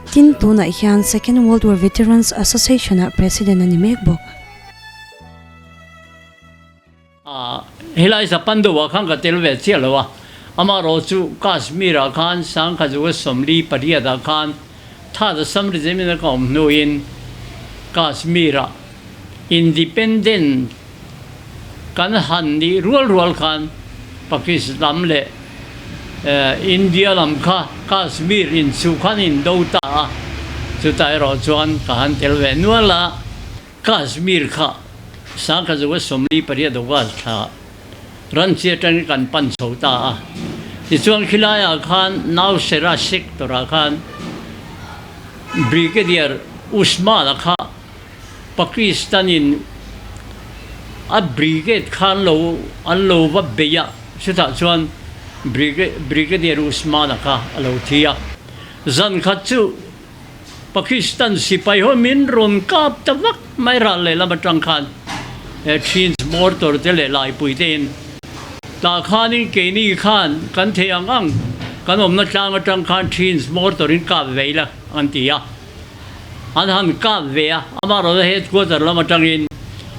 Tin, tunah hian Second World War Veterans Association ah President a ni mek bawk. A, helai Japan deuhah khan ka tel ve chiah lo a, amaherawh chu Kashmir ah khan 1948 ah khan Third Assam Regiment a ka awm hnuin Kashmir ah Independent kan han nih rual rual khan Pakistan lam leh India lam kha Kashmir inchuh khan indo ta a, chutah erawh chuan ka han tel ve nual a, Kashmir kha 1948 August thla Ranchi atangin kan pan chho ta a, tichuan khilaiah khan Nowshera sector ah khan Brigadier Usman-a kha Pakistan in a brigade kha an lo an lo va bei a, chutah chuan Brigadier Usman-a kha a lo thi a. Zan khat chu Pakistan sipai ho min rawn kap ta vak mai ral lehlam atang khan Chins mortar te leh laipui te in tah khanin keini khan kan theih ang ang kan awmna tlang atang khan Chins mortar in kap ve ila an ti a. An han kap ve a, amaherawhchu headquarter lam atangin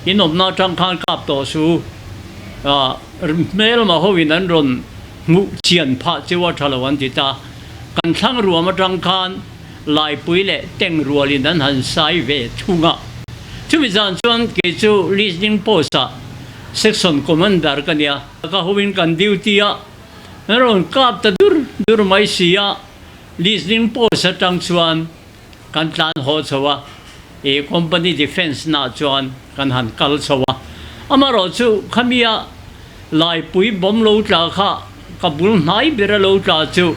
in awmna atang khan kap tawh su hmelma hoin an rawn hmuh chian phah cheu a tha lo an ti ta. Kan thlang ruam atang khan Laipui leh Teng rualin an han sai ve thung a. Chumi zan chuan kei chu listening post ah section commander ka nia. Ka hoin kan duty a, an rawn kap ta dur dur mai si a, listening post atang chuan kan tlan haw chho a, ih company defence nah chuan kan han kal chho a. Amaherawh chu khamia Laipui bawm lo tla kha ka bul hnai ber a lo tla chu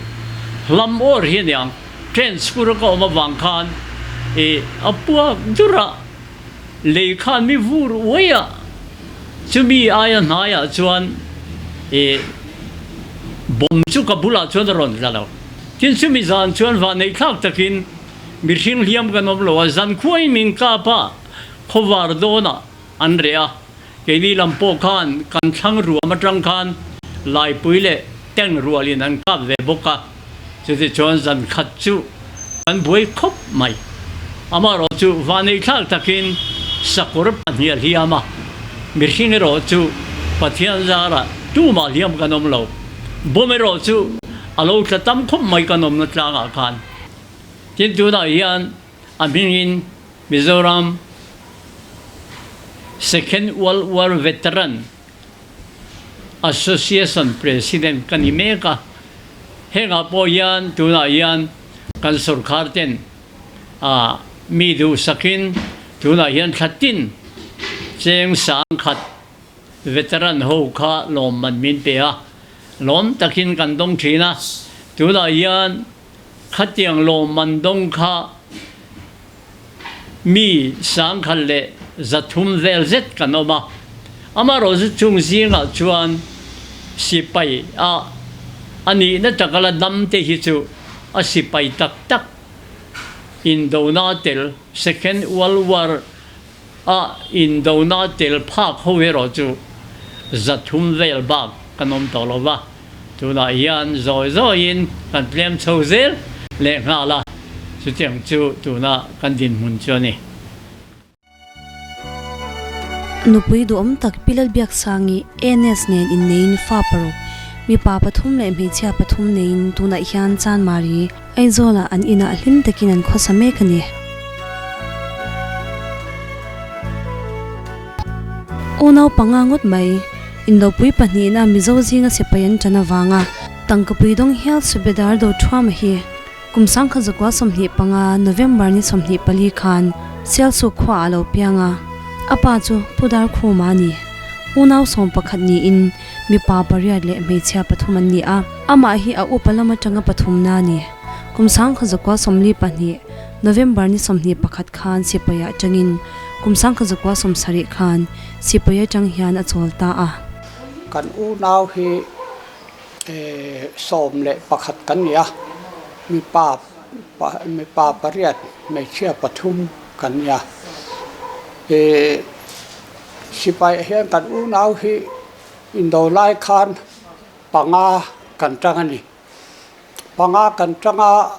hlam awr hi a niang, train school a ka awm avang khan ih a puak dur a, lei khan mi vur uai a, chumi aia hnaiah chuan ih bawm chu ka bulah chuan a rawn tla lo. Tin chumi zan chuan vahneih thlak takin mihring hliam kan awm lo a, zan khuain min kap a, khawvar dawnah an reh a. Keini lam pawh khan kan thlang ruam atang khan Laipui leh Tank rualin an kap ve bawk a, chutichuan zan khat chu kan buai khawp mai. Amaherawh chu vaneihthlak takin sakawr pahnih a hliam a, mihring erawh chu Pathian zarah tumah hliam kan awm lo. Bawm erawh chu a lo tla tam khawp mai kan awmna tlangah khan. Tin tunah hian a hmingin Mizoram Second World War Veteran Association President ka ni mek a, hengah pawh hian tunah hian kan sorkar ten ah mi duhsakin tunah hian thla tin cheng sangkhat veteran ho kha lawmman min pe a, lawm takin kan dawng thin a, tunah hian Khatiang lawmman dawng kha mi sangkhat leh 300 vel zet kan awm a, amaherawhchu chung zingah chuan sipai a a nihna taka la dam te hi chu a sipai tak tak indona a tel, Second World War a indona a tel phak ho erawh chu 300 vel bak kan awm tawh lo va. Tunah hian zawi zawiin kan tlem chho zel leh nghal a, chutiang chu tuna kan dinhmun chu a ni. Nupui duhawm tak Pi Lalbiaksangi, ANS nen inneiin fa paruk, mipa pathum leh hmeichhia pathum neiin tunah hian Chanmari, Aizawlah an inah hlim takin an khawsa mek a ni. Unau panga ngawt mai. Indopui pahnihna Mizo zinga sipai an ṭan avanga tangkapui dawng hial Subedar Dothuama hi kum 1925 November ni 24 khan Sialsuk khuaah a lo piang a, a pa chu Pu Darkhuma a ni. Unau 11 niin mipa pariat leh hmeichhia pathum an ni a, amah hi a upa lam aṭanga pathumna a ni. Kum 1942 November ni 21 khan sipaiah ṭangin kum 1970 khan Sipai atang hian a chawl ta a. Kan unau hi 11 kan ni a, mipa mipa pariat hmeichhia pathum kan ni a. Sipai hian kan unau hi indo lai khan panga kan tang a ni. Panga kan tang a.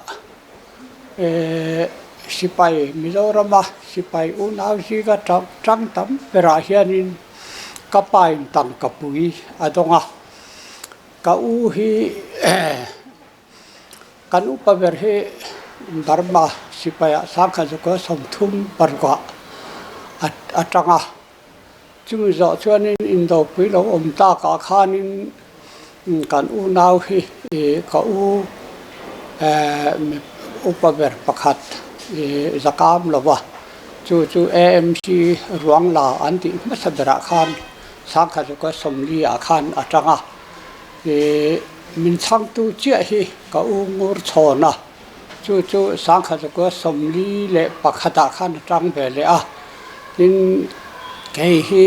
Sipai Mizorama sipai unau zinga tang tam berah hianin ka pain tangka pui a dawng a, ka u hi kan upa ber hi Burma sipaiah 1936 a tang a. Chumi zawh chuanin indopui lo awm takah khanin kan unau hi ka u upa ber pakhat zakam lova chu chu AMC ruang la an tih hmasa berah khan 1940 ah khan a tang a, min chhangtu chiah hi ka u ngur chhawn a, Chu chu 1941 ah khan a tang ve leh a, tin kei hi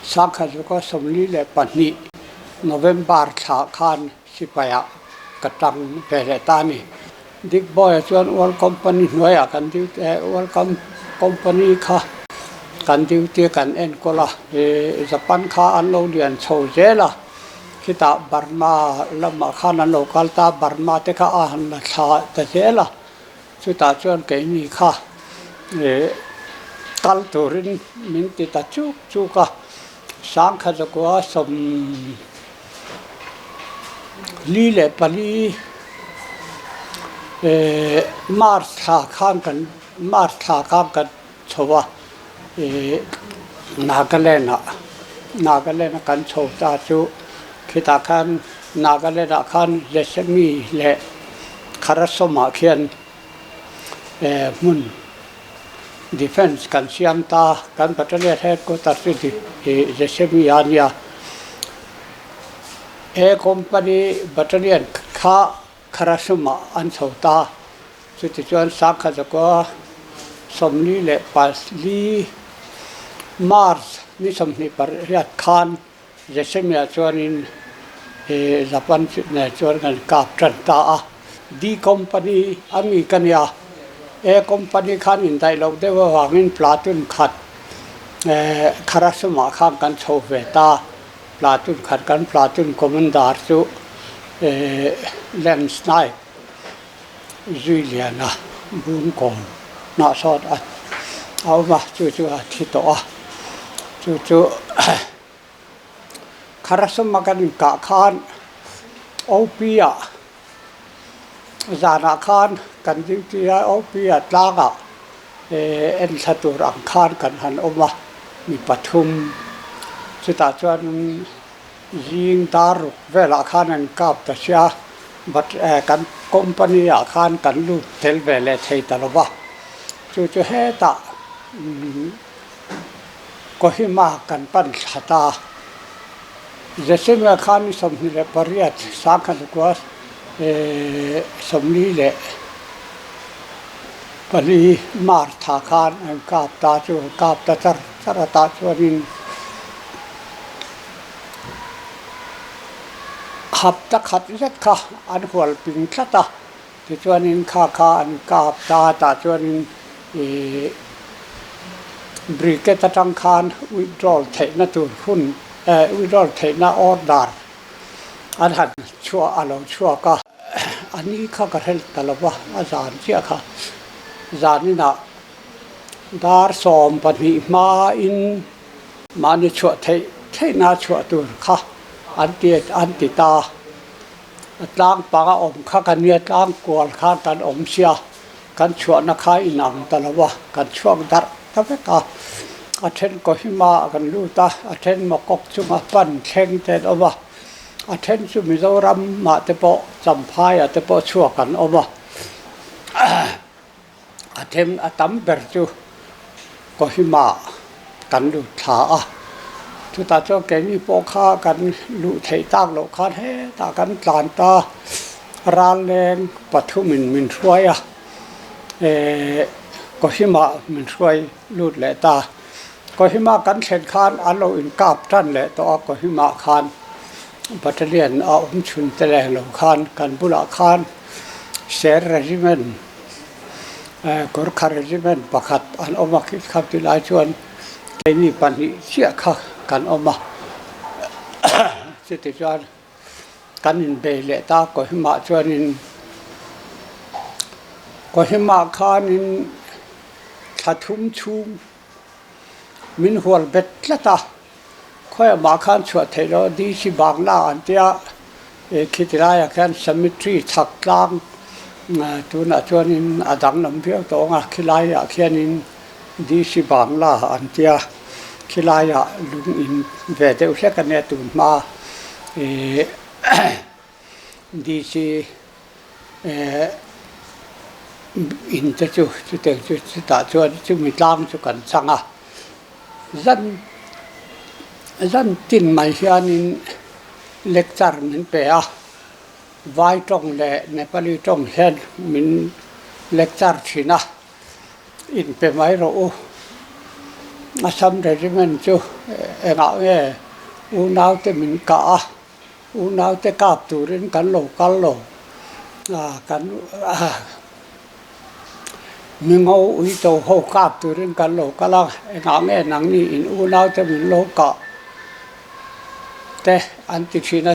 1942 November thla khan sipaiah ka tang ve leh ta a ni. Digboi-a chuan World Company hnuaiah kan duty World Company kha kan duty kan enkawl a, Japan kha an lo lian chho zel a. Khitah Burma lamah khan an lo kal ta, Burma te kha a han la thla ta zel a, chutah chuan keini kha ih kal turin min ti ta chuk chuk a, 1944 March thla khan kan March thla khan kan chho a, Nagaland ah Nagaland a kan chho ta chu khitah khan Nagaland ah khan Jesemi leh Kharasawmah khian hmun defence kan siam ta, kan battalion headquarter chu Jesemi a nia. He company battalion kha Kharasumah an chho ta. Chutichuan Sangkhat zakua 44 March ni 28 khan Jesemiah chuanin Japan nen chuan kan kap tan ta a. D Company a mi ka nia. A Company khan indaih loh deuh avangin platoon khat Kharasumah khan kan chho ve ta. Platoon khat kan platoon commander chu Lance Naik zui lian a bung kawn hnah sawt a awm a chu chu a thi tawh a chu chu Kharasuma kan inkah khan OP ah zanah khan kan duty a OP ah tlangah enthla tur ang khan kan han awm a mi pathum chutah chuan Zing dar ruk velah khan an kap ta sia, but kan company ah khan kan lut tel ve leh thei ta lo va, chu chu hetah Kohima kan pan thla ta. Zesimia khan ni 28 sangkhat 24 March thla khan an kap ta chu kap ta char char a tah chuanin Hapta khat zet kha an hual ping tlat a, tichuanin kha kha an kap ta tah chuanin ih brigade atang khan withdrawal theihna tur hun eh withdrawal theihna order an han chhuah a lo chhuak a, a ni kha ka hre ta lo va, a zan chiah kha zaninah dar 12 hmain. Mahni chhuah theih theihna chhuah tur kha an ti an ti ta. A tlang panga awm kha kan nia tlang kual khan kan awm sia, kan chhuahna kha inang ta lo a, kan chhuak darh ta vek a. A then Kohima ah kan lut a, a then Mawkawk chunga pan thleng te an awm a, a then chu Mizoram ah te pawh Champhai ah te pawh chhuak an awm a. A then a tam ber chu Kohima kan lut thla a, chutah chuan keini pawh kha kan luh theih tak loh khan hetah kan tlan ta, ral leng pathumin min hruai a, eh Kohima min hruai lut leh ta. Kohima kan thlen khan an lo inkap tan leh tawh a, Kohima khan battalion a awm chhun te leh lo khan kan bulah khan Ser Regiment Gorkha Regiment pakhat an awm a, kham tih lai chuan keini pahnih chiah kha kan awm a, chuti chuan kan inbei leh ta Kohima chuanin Kohima khanin thla thum chhung min hual bet tlat a, khawiah mah khan chhuah theih loh DC Bangla an tia khiti laiah khian cemetery chhak tlang tunah chuanin a danglam viau tawh ang a khilaiah khianin DC Bangla an tia khilaiah lung in ve deuh hlek a nia tun hma ih DC in te chu chutiang chu chutah chuan chumi tlang chu kan chang a. Zan zan tin mai hianin lecture min pe a, Vai tawng leh Nepali tawng hian min lecture thin a, inpe mai rawh u. Assam Regiment chu engah nge unaute min kah a, unaute kap turin kan lo kal lo, kan Mingo ui to ho kap turin kan lo kal a, engah nge nangni in unaute min lo kah te an ti thin a,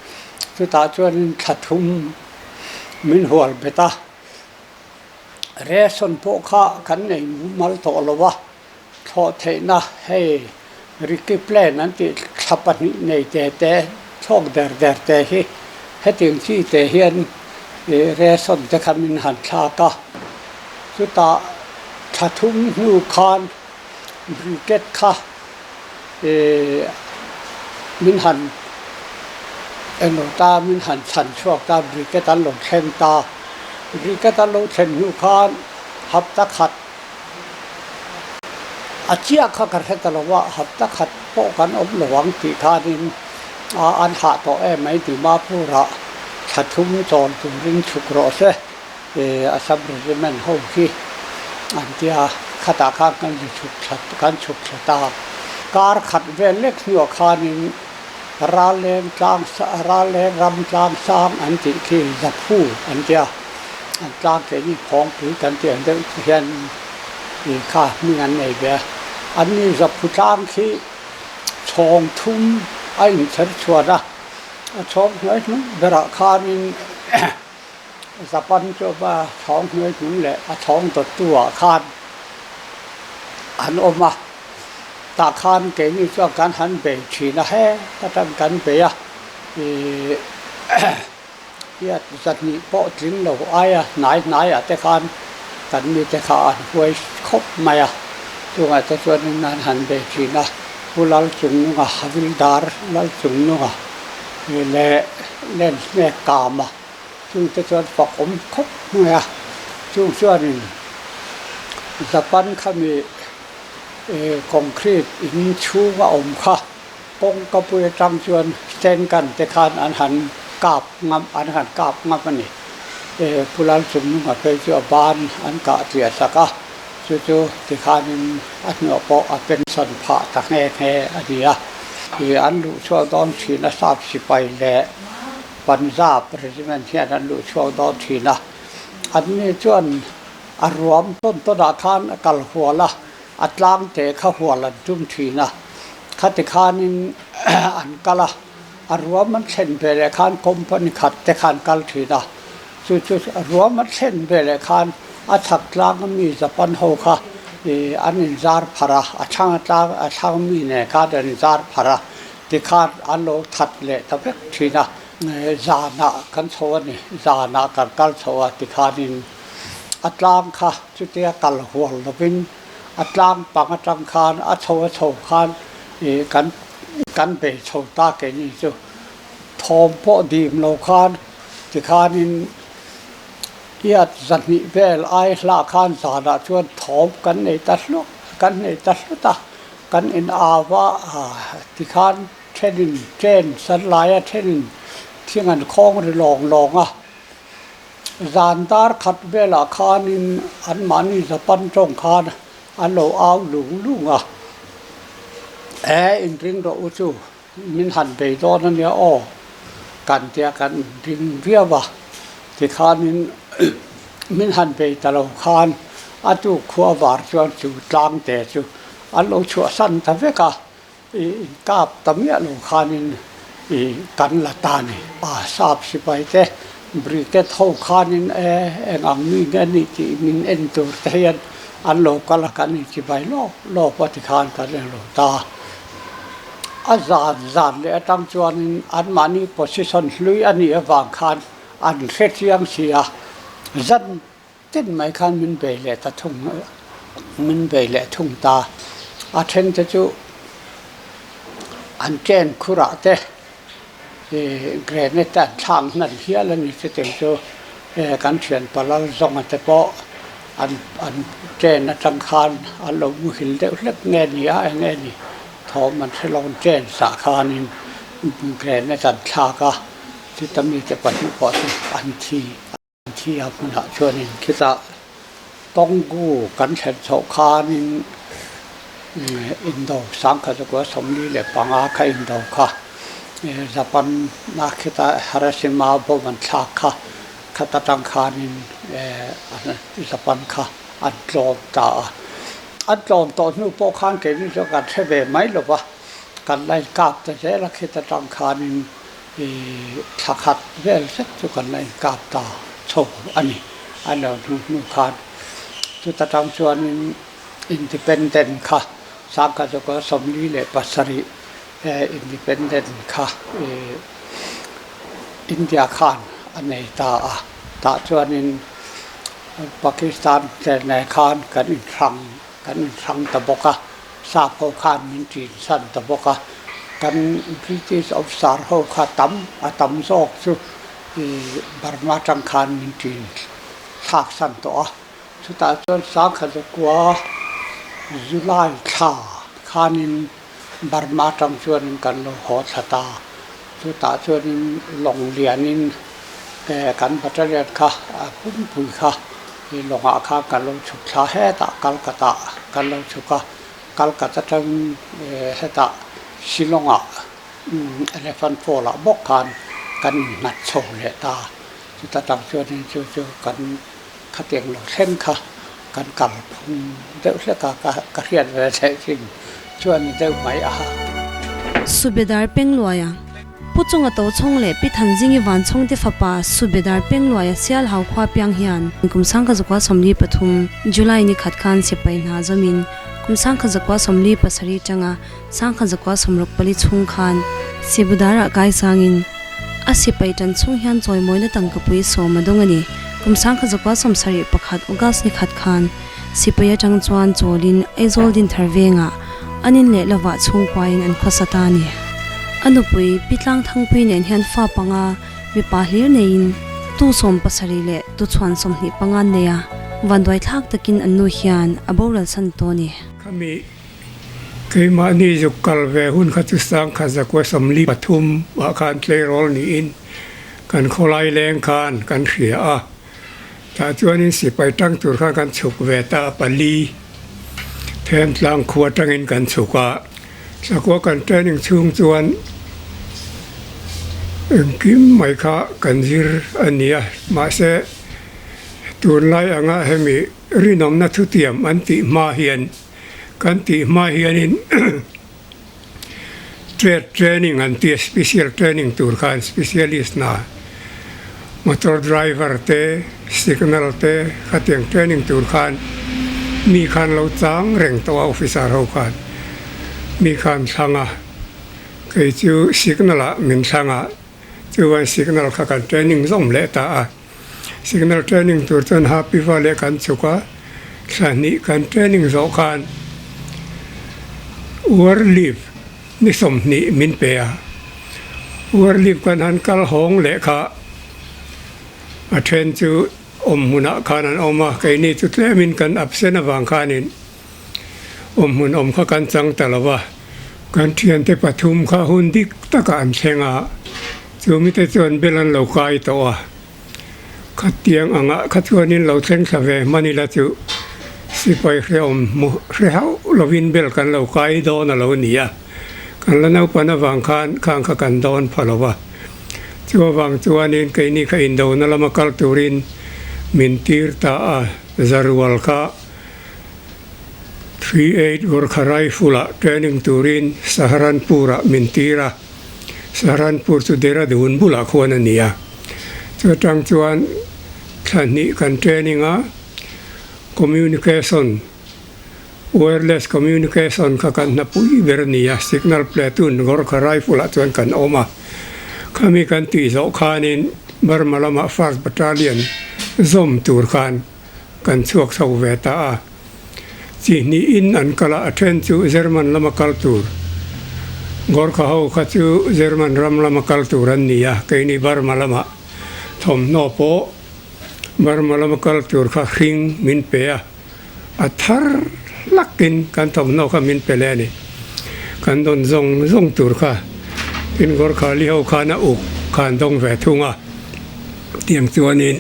chutah chuanin thla thum min hual bet a, ration pawh kha kan nei mumal tawh lo a, thlawh theihna hei Ricky Plan an tih thla pahnih nei te te thlawk der der te hi hetiang chi te hian. Ration te kha min han thlak a, chutah thla thum hnu khan brigade kha min han englo ta min han chhan chhuak ta brigade an lo thleng ta, brigade an lo thlen hnu khan hapta khat a chiah kha ka hre ta lo a, hapta khat pawh kan awm lo ang tih khanin an hah tawh em mai Dimapur-ah thla thum chawl turin chhuk rawh se Assam Regiment ho hi an tia khatah khan kan ri chhuk thla kan chhuk thla ta. Kar khat vel lek hnuah khanin Ralleng tlang Ralleng ram tlang sang an tih khi Zaphu an tia. An tlang keini phawngpui kan tih ang deuh te hian ih kha hming an nei ve a. An ni Zaphu tlang khi chhawng thum a inchher chhuan a, a chhawng hnuai hnung berah khanin Japan chu a chhawng hnuai hnung leh a chhawng dawttu ah khan an awm a. Tah khan keini chuan kan han bei thin a, he atang kan bei a ih Hiat zahnih pawh tling lo aia hnai hnaiah te khan kan mite kha an huai khawp mai a, chungah te chuanin an han bei thin a, Pu Lalchungnunga, Havildar Lalchungnunga leh Lensnek Kama chungte chuan fak awm khawp mai a, chung chuanin Japan khami concrete in chhunga awm kha. Kawngka pui atang chuan stand gun te khan an han kap ngam an han kap ngam a ni. Pu Lalchungnunga phei chu a ban an kah tliah sak a, chu chu tikhanin a hnuah pawh a pension phah ta nghe nghe a ni a. An luh chhuak dawn thin a, Sap sipai leh Punjab Regiment hian an luh chhuak dawn thin a. Anni chuan a ruam tawn tawnah khan a kal hual a, a tlang te kha hual an tum thin a. Khati khanin an kal a, a ruam an thlen ve leh khan company khat te khan kal thin a, chu chu a ruam an thlen ve leh khan a chhak tlang a mi Japan ho kha ih an inzar pharh a, a thlang a tlang a thlang mi nen khan an inzar pharh a, tikhan an lo that leh ta vek thin a, zanah kan chho a ni, zanah kan kal chho a tikhanin a tlang kha chutia kal hual lovin. A tlang pang atang khan a chho a chho khan ih kan kan bei chho ta keini chu thawm pawh dim lo khan tikhanin iat zahnih vel ai hlah khan zanah chuan thawm kan nei ta hluak kan nei ta hlut a kan in au a tikhan thenin train san laia thenin thing an khawng ri lawng lawng a. Zan dar khat velah khanin anmahni Japan tawng khan an lo au lung lung a, E inring rawh u chu, min han bei dawn a nia aw, kan tia kan inring viau a, tikhanin min han bei ta lo khan a tuk khua var chuan chu tlang te chu an lo chhuahsan ta vek a. I kap ta miah lo khanin i kan la ta ni. A sap sipai te brigade ho khanin e eng ang mi nge ni tih min en tur te hian an lo kal a kan inchibai lawk lawk a tikhan kan en lo ta. A zan zan leh atang chuanin anmahni position hlui a nih avang khan an hre chiang si a, zan Tin mai khan min bei leh ta thung min bei leh thung ta. A then te chu an train khurah te ih grenade te an thlak hnan hial a ni chutiang chu kan thian palal zawnga te pawh an an train atang khan an lo muhil deuh hlek nge ni a eng nge ni thawm an hre lo an train sah khanin grenade an thlak a chuta mite pahnih pawh chu an thi. Thi a hmunah chuanin khitah Tawnggu kan thlen chhoh khanin indo sangkhat chu kua 45 kha indo kha Japan a khita Hiroshima bomb an thlak kha khat atang khanin Japan kha an tlawm ta a. An tlawm tawh hnu pawh khan keini chu kan hre ve mai lo va, kan la inkap ta zel a khita tang khanin I thla khat vel zet chu kan la inkap ta chho a ni. A lo hnu hnu khan chuta tang chuanin independent kha sangkhat chu ka 47 independent kha India khan a nei ta a. Chutah chuanin Pakistan te nen khan kan inhrang kan inhrang ta bawk a, sap ho khan min ṭinsan ta bawk a. Kan British officer ho kha tam a tam zawk chu Burma aṭang khan min ṭin thlak san tawh a. Chutah chuan Sangha Zakua July thla khanin Burma atang chuanin kan lo haw thla ta. Chutah chuanin lawng lianin kan battalion kha a pumpui kha lawngah khan kan lo chhuk thla hetah Calcutta kan lo chhuk a. Calcutta atangin hetah Shillong-ah Elephant Fall-ah bawk khan kan innghat chho leh ta. Chuta tang chuanin chu chu kan Khatiang lo thleng kha kan kal phung deuh hlek a, ka hriat ve theih thin chuan ni deuh mai a. Subedar Pengluaia, Pu Chunga Tochhawng leh Pi Thanzingi Vanchhawngte fapa Subedar Pengluaia Sialhau khua piang hian kum sangkha zakua 43 July ni khat khan sipai hna zawmin kum sangkha zakua 47 tanga sangkha zakua 64 chhung khan Sibudarah kaisangin A sipai tan chhung hian chawimawina tangkapui sawm a dawng a ni. Kum sangkhat zakua 71 August ni khat khan sipai atang chuan chawlin Aizawl Dinthar vengah an in leh lovah chhungkuain an khawsa ta a ni. A nupui Pi Tlangthangpui nen hian fa panga mipa hlir neiin tu 70 leh tu chhuan 25 an nei a, vanduai thlak takin an nu hian a boral san tawh a ni. Khami Keimahni zuk kal ve hun kha chu sangkhat zakua 43 ah khan tleirawl niin kan khawlai leng khan kan hria a, tah chuanin sipai tang tur khan kan chhuk ve ta a pali Thentlang khua tangin kan chhuk a, sakua kan training chhung chuan engkim mai kha kan zir a ni a, mahse tunlai anga hemi rinawmna thutiam an tih hma hian Kan tih hma hianin trade training an tia special training tur khan specialist hna motor driver te signal te khatiang training tur khan mi khan lo chang reng tawh a officer ho khan mi khan thlang a kei chu signal ah min thlang a chuan signal kha kan training zawm leh ta a. Signal training tur chuan Happy Valley kan chhuk a, thla hnih kan training zawh khan War leave ni 20 min pe a, War leave kan han kal hawng leh kha a then chu awm hmunah khan an awm a, keini chu tlemin kan absent avang khanin awm hmun awm kha kan chang ta lo va, kan thiante pathum kha hun dik takah an thleng a, chu mite chuan bel an lo kai tawh a, khatiang angah kha chuanin lo thleng thla ve hman ila chu sipai hrehawm hmu hre hauh lovin bel kan lo kai dawn a lo ni a, kan la naupan avang khan khang kha kan dawn pha lo va, chu avang chuanin keini kha indona lama kal turin min tir ta a, zarual kha. 38 Gorkha Rifle-ah training turin Saharanpur-ah min tir a, Saharanpur chu Dehradun bulah khuan a ni a. Chu atang chuan thla hnih kan training a, communication, wireless communication kha kan hnapui ber a ni a, signal platoon Gorkha Rifle-ah chuan kan awm a. Khami kan tih zawh khanin Burma lamah First Battalion zawm tur khan Kan chhuak chho ve ta a. Chi hnihin an kal a, a then chu German lama kal tur. Gorkha ho kha chu German ram lama kal tur an ni a, keini Burma lama thawmhnaw pawh Burma lama kal tur kha hring min pe a, a thar hlakin kan thawmhnaw kha min pe leh a ni. Kan dawn zawng zawng tur kha tin Gorkha li ho khan a uk khan dawng ve thung a, tiang chuanin.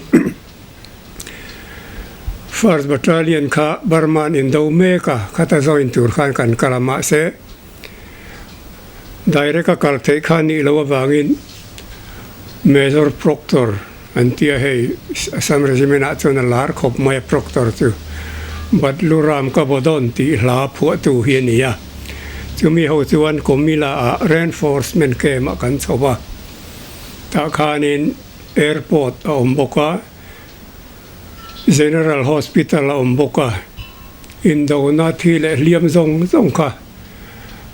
First Battalion kha Burma an indo mek a, khata join tur khan kan kal a, mahse direct a kal theih kha nih loh avangin Major Proctor an ti a, hei Assam Regiment ah chuan a lar khawp mai a Proctor chu Batluram ka Bodon tih hla phuahtu hi a ni a, chumi ho chuan Comilla ah reinforcement camp ah kan chho a, tah khanin Airport a awm bawk a, General Hospital a awm bawk a, indona thi leh hliam zawng zawng kha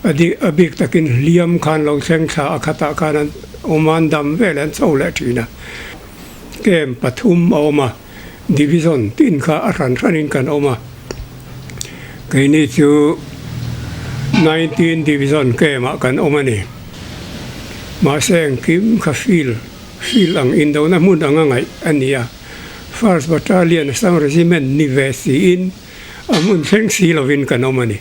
a di a bik takin hliam khan lo thleng thla a khatah khan an awm a, an dam vel an chho leh thin a. Camp pathum a awm a, Division tin kha a hran hranin kan awm a. Keini chu 19 Division camp ah kan awm a ni. Mahse engkim kha field field ang indona hmun anga ngaih a ni a. First Battalion Assam Regiment ni ve siin a hmun thleng si lovin kan awm a ni.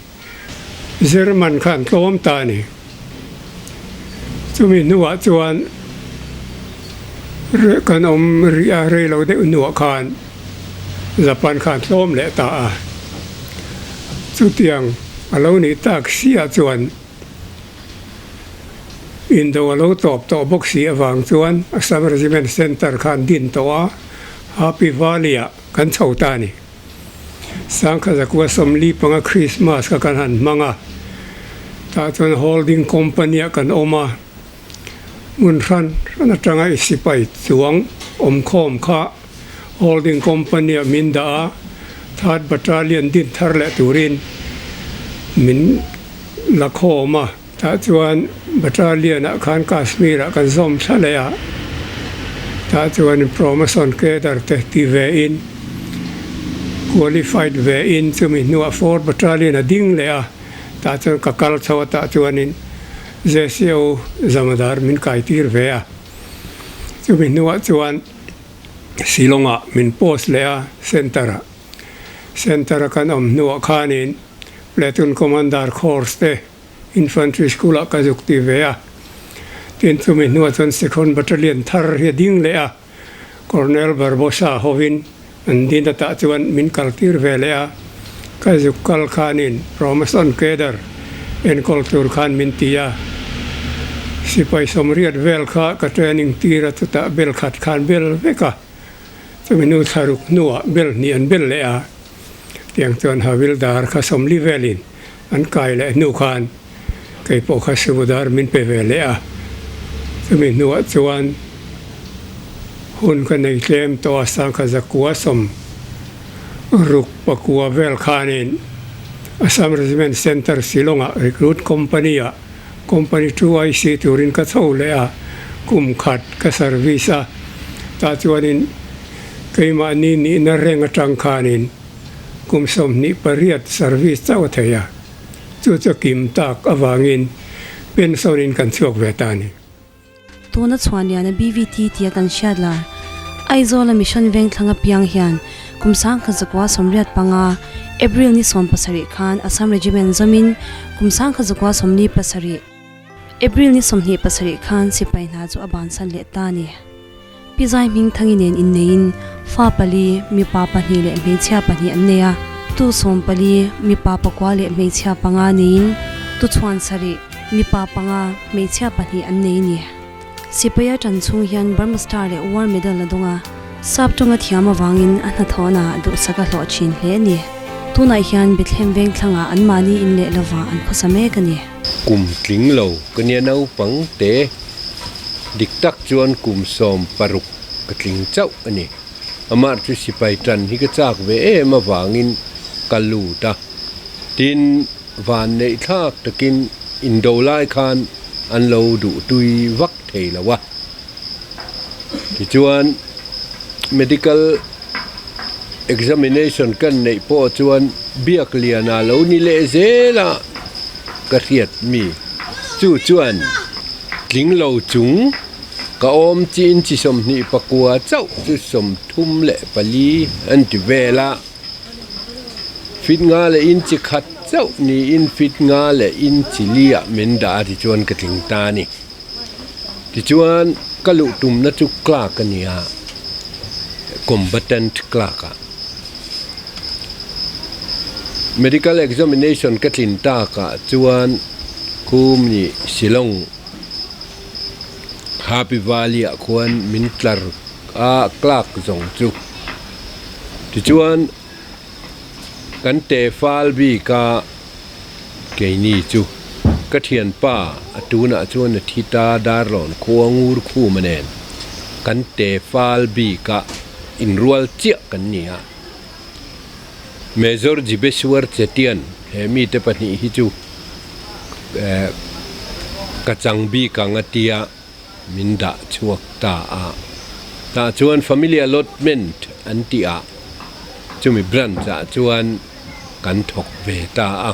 German khan tlawm ta a ni. Chumi hnuah chuan kan awm rih a, rei lo deuh hnuah khan Japan khan tlawm leh ta a. Chutiang a lo nih tak siah chuan indo a lo tawp tawh bawk si avang chuan Assam Regiment Centre khan din tawh a, Happy Valley-ah kan chho ta a ni. Sangkhat zakua 45 Christmas kha kan han hmang a, tah chuan holding company ah kan awm a, hmun hran hran atanga i sipai chuang awmkhawm kha holding company ah min dah a, third battalion din thar leh turin min la khawm a, tah chuan battalion ah khan Kashmir ah kan zawm thla leh a, tah chuan promotion cadre te ti ve in qualified ve in chumi hnuah fourth battalion a ding leh a, tah chuan ka kal chho a tah chuanin JCO Jamadar min kai tir ve a, chumi hnuah chuan Shillong ah min post leh a center ah, center a kan awm hnuah khanin Platoon Commander course te Infantry School ah ka zuk ti ve a, tin chumi hnuah chuan Second Battalion thar hi a ding leh a, Colonel Barbosa hovin an din atah chuan min kal tir ve leh a, ka zuk kal khanin Promotion Cadre enkawl tur khan min ti a, sipai sawmriat vel kha ka training tir a chutah bel khat khan bel vek a, chumi hnu thlaruk hnuah bel hnih an bel leh a, tiang chuan Havildar kha 40 velin an kai leh hnu khan kei pawh kha Subudar min pe ve leh a, chumi hnuah chuan hun ka nei tlem tawh a, sangkhat zakua 69 vel khanin Assam Regiment Centre Shillong-ah Recruit Company-ah Company 2IC turin ka chho leh a, kum khat ka service a, tah chuanin keimahni nihna reng atang khanin kum 28 service chauh a thei a, chu chu kim tak avangin pension in kan chhuak ve ta a ni. Tuna chhuan liana BVT tia kan hriat lar Aizawl a Mission Vengthlang apiang hian kum 1985 April ni 17 khan Assam Regiment zawmin kum 1947 April ni 27 khan sipai hna chu a bansan leh ta a ni. Pi Zai hming Thangi nen inneiin fa pali, mipa pahnih leh hmeichhia pahnih an nei a, tu 14, mipa pakua leh hmeichhia panga neiin tu chhuan sarih, mipa panga, hmeichhia pahnih an nei ni. Sipaia tan chhung hian Burma Star leh War Medal a dawng a, sap tawnga thiam avangin a hnathawhna duhsak a hlawh thin hle a ni. Tunah hian Bethlehem Vengthlangah anmahni in leh lovah an khawsa mek a ni. Kum tling lo ka nia naupang te dik tak chuan kum 16 ka tling chauh a ni. Amah chu sipai tan hi ka chak ve em avangin ka lut a, tin van neih thlak takin indo lai khan an lo duh tui vak thei lo a. Tichuan medical examination kan neih pawh chuan biak liana lo ni leh zel a ka hriat mi chu chuan tling lo chung ka awm chi inchi 29 chauh chu 34 an ti vel a fit nga leh inchi khat chauh niin fit nga leh inchi li ah min dah a tichuan ka tling ta a ni. Tichuan, ka luh tumna chu clerk a ni a, combatant clerk ah. Medical examination ka tlin takah chuan khum ni Shillong Happy Valley ah khuan min tlar a clerk zawng chu. Tichuan, kan te fal bik a. Keini chu ka thianpa a tunah chuan a thi ta Darlawn khua ngur khuma nen kan te fal bika inrual chiah kan ni a. Major Jibeswar Chetian he mite pahnih hi chu ka chang bik ang a tia min dah chhuak ta a. Tah chuan Family Allotment an tih ah chumi branch ah chuan kan thawk ve ta a.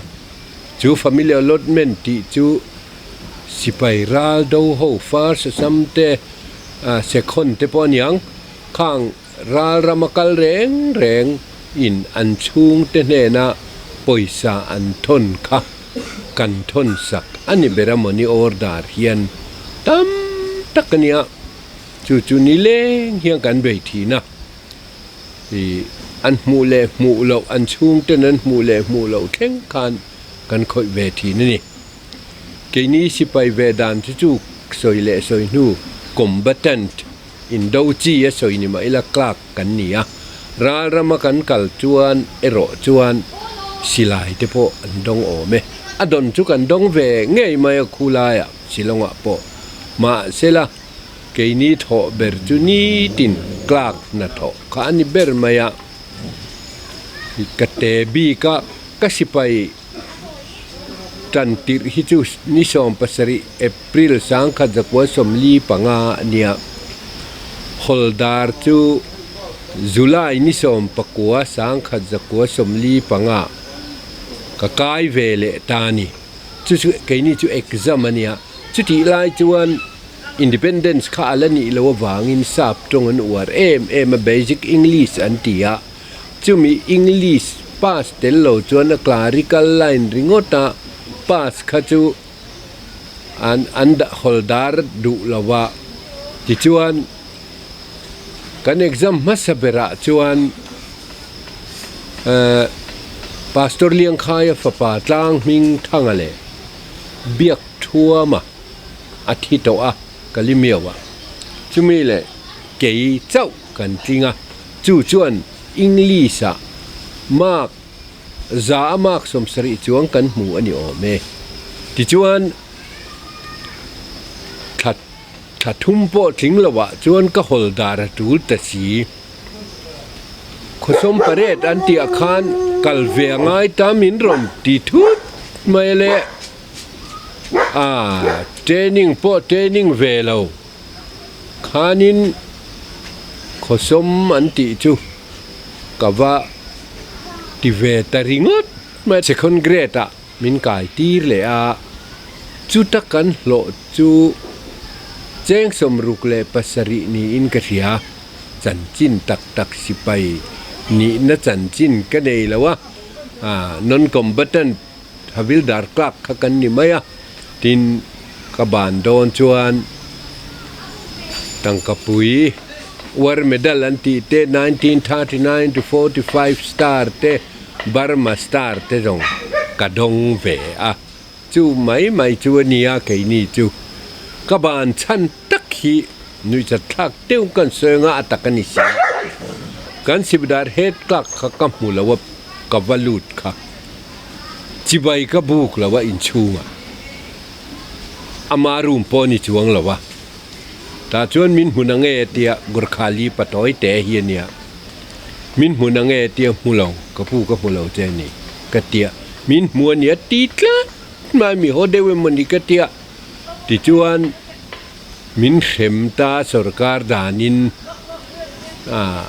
Chu Family Allotment tih chu sipai ral do ho first assam te second te pawh a niang khang ral rama kal reng reng in an chhungte hnena pawisa an thawn kha kan thawn sak a ni ber a mawni order hian tam tak a nia. Chu chu ni leng hian kan bei thin a, ih an hmuh leh hmuh loh, an chhungten an hmuh leh hmuh loh thleng khan kan khawih ve thin a ni. Keini sipai ve dan chu chu sawi leh sawi hnu combatant indo chi a sawi ni mah ila clerk kan ni a, ral rama kan kal chuan erawh chuan silai te pawh an dawng awm e. A dawn chu kan dawng ve ngei mai a khulaiah Shillong-ah pawh mahsela Keini thawh ber chu nitin clerk hnathawh kha a ni ber mai a, ka te bik a, ka sipai tan tirh hi chu ni 17 April 1945 a nia, Hawldar chu July ni 19 1945 ka kai ve leh ta a ni, chu chu keini chu exam a nia, chutih lai chuan. Independence kha a la nih loh avangin sap tawng an uar em em a, basic English an ti a, chumi English pass tel lo chuan a clerical line ringawt a pass kha chu an an hawl dar duh lo va, tichuan kan exam hmasa berah chuan eh Pastor Liangkhaia fapa tlang hming Thanga leh Biak Thuama. a thi tawh a, ka li miau a. Chumi leh kei chauh kan tling a, chu chuan English-ah mark za a mark 70 chuang kan hmu a ni awm e. Tichuan, thla thla thum pawh tling loah chuan ka hawl dar a tul ta si. Khawsawm parade an tihah khan kal ve a ngai ta min rawn ti thut mai le. A training pawh training ve lo khanin khawsawm an tih chu ka va ti ve ta ringawt mai. Second grade ah min kai tir leh a, chuta kan hlawh chu cheng 67 niin ka hria, chanchin tak tak sipai nihna chanchin ka nei lo a, non-combatant. Havildar clerk kha kan ni mai a, tin ka ban dawn chuan tangkapui war medal an tih te 1939 to 45 star te Burma star te zawng ka dawng ve a, chu mai mai chu a nia keini chu ka ban chhan tak hi nuihzat thlak deuh kan sawi anga a tak a ni si a, kan sibdar head clerk kha ka hmu lo a ka va lut kha. Chibai ka buk lo a inchhungah ama room pawh a ni chuang lo a, tah chuan min hmun ang e tia Gurkhali patawi te hi a nia, min hmun ang e tia hmu lo, ka pu ka hmu lo che a ni ka tia, min hmu a nia ti tlat mai mi haw deuh emaw ni ka tia, tichuan min hrem ta sorkar danin ah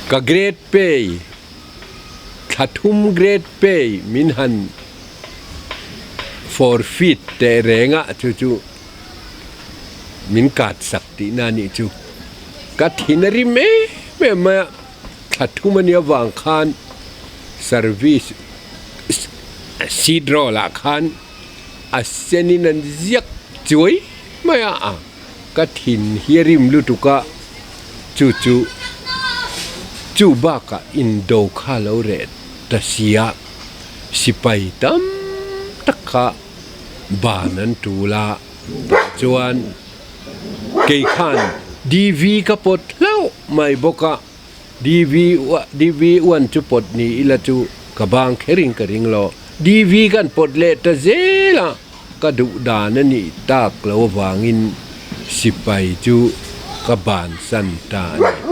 ka grade pay. Thla thum grade pay min han forfeit teh reng a, chu chu min kat sak tihna a nih chu. Ka thin a rim em em mai a, thla thum a nih avang khan service seat roll ah khan a sen in an ziak chuai mai a, ka thin hi a rim lutuk a, chu chu chu bakah indo kha lo reh ta sia, sipai tam tak kha ban an tul a, tah chuan kei khan DV ka pawt hlauh mai bawk a, DV DV one chu pawt ni ila chu ka bang kherin ka ring lo, DV kan pawt leh ta zel a. Ka duh dan a nih tak lo avangin sipai chu ka bansan ta a ni.